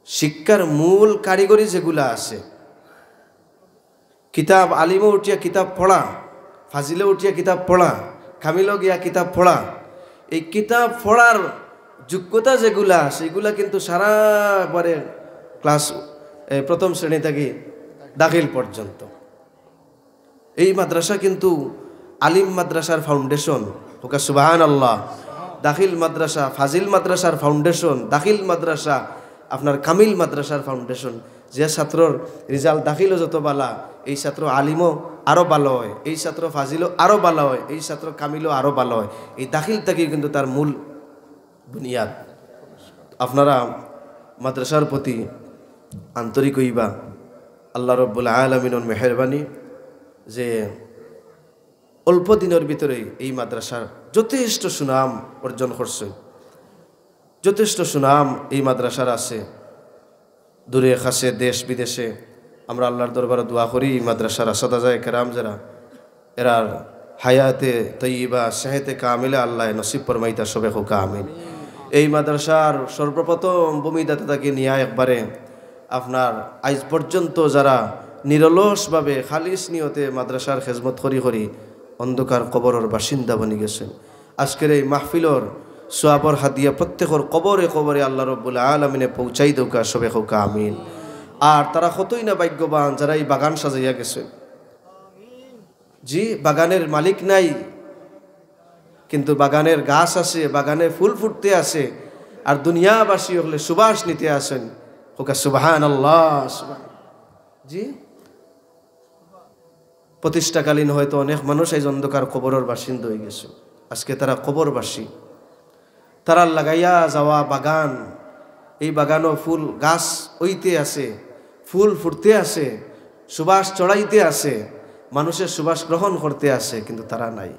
শিক্ষার মূল কারিগরি যেগুলা আছে, কিতাব, আলিমো উঠিয়া কিতাব পড়া, ফাজিলো উঠিয়া কিতাব পড়া, কামিলো গিয়া কিতাব পড়া, এই কিতাব পড়ার যোগ্যতা যেগুলা আছে, এগুলা কিন্তু সারা একবারে ক্লাস, এ, প্রথম শ্রেণী থাকি দাখিল পর্যন্ত। এই মাদ্রাসা কিন্তু আলিম মাদ্রাসার foundation, কউকা সুবহানাল্লাহ। দাখিল মাদ্রাসা, ফাজিল মাদ্রাসার foundation, দাখিল মাদ্রাসা, আপনার কামিল মাদ্রাসার foundation। যে ছাত্রর result দাখিলও যত বালা, এই ছাত্র আলিমও আরো ভালা অয়, এই ছাত্র ফাজিলও আরো ভালা অয়, এই ছাত্র কামিলও আরো ভালা অয়। এই দাখিল থাকি কিন্তু তার মূল বুনিয়াদ। আপনারা মাদ্রাসার প্রতি আন্তরিক অইবা। আল্লাহ রব্বুল আলামিনর মেহেরবানি যে অল্প দিনর ভিতরে এই মাদ্রাসার যথেষ্ট সুনাম অর্জন করছে। যথেষ্ট সুনাম এই মাদ্রাসার আছে, দূরে কাছে, দেশ বিদেশে। আমরা আল্লাহর দরবারে দোয়া করি, এই মাদ্রাসার আসাদাজায়ে কেরাম যারা, এরার হায়াতে তৈয়বা, সেহতে কামিলা আল্লাহ নসিব ফরমাইতা, সবে কউক্কা আমিন। এই মাদ্রাসার সর্বপ্রথম ভূমিদাতা থাকি নিয়া একবারে আপনার আইজ পর্যন্ত যারা নিরলসভাবে খালিস নিয়তে মাদ্রাসার খেজমত করি করি অন্ধকার কবরর বাসিন্দা বনি গেছেন, আজকের এই মাহফিলর সওয়াবর হাদিয়া প্রত্যেকর কবরে কবরে আল্লাহ রব্বুল আলামিনে পৌঁছাই দেউক্কা, সবে কউক্কা আমিন। আর তারা কতই না ভাগ্যবান যারা এই বাগান সাজাইয়া গেছেন। জি, বাগানের মালিক নাই, কিন্তু বাগানের গাছ আছে, বাগানে ফুল ফুটতে আছে, আর দুনিয়াবাসী অকলে সুবাস নিতে আছেন। কউক্কা সুবহানাল্লাহ, সুবহান। জি, প্রতিষ্ঠাকালীন হয়তো অনেক মানুষ আইজ অন্ধকার কবরর বাসিন্দা অই গেছে, আজকে তারা কবরবাসী। তারার লাগাইয়া যাওয়া বাগান, এই বাগানও ফুল গাছ অইতে আছে, ফুল ফুটতে আছে, সুবাস ছড়াইতে আছে, মানুষের সুবাস গ্রহণ করতে আছে, কিন্তু তারা নাই।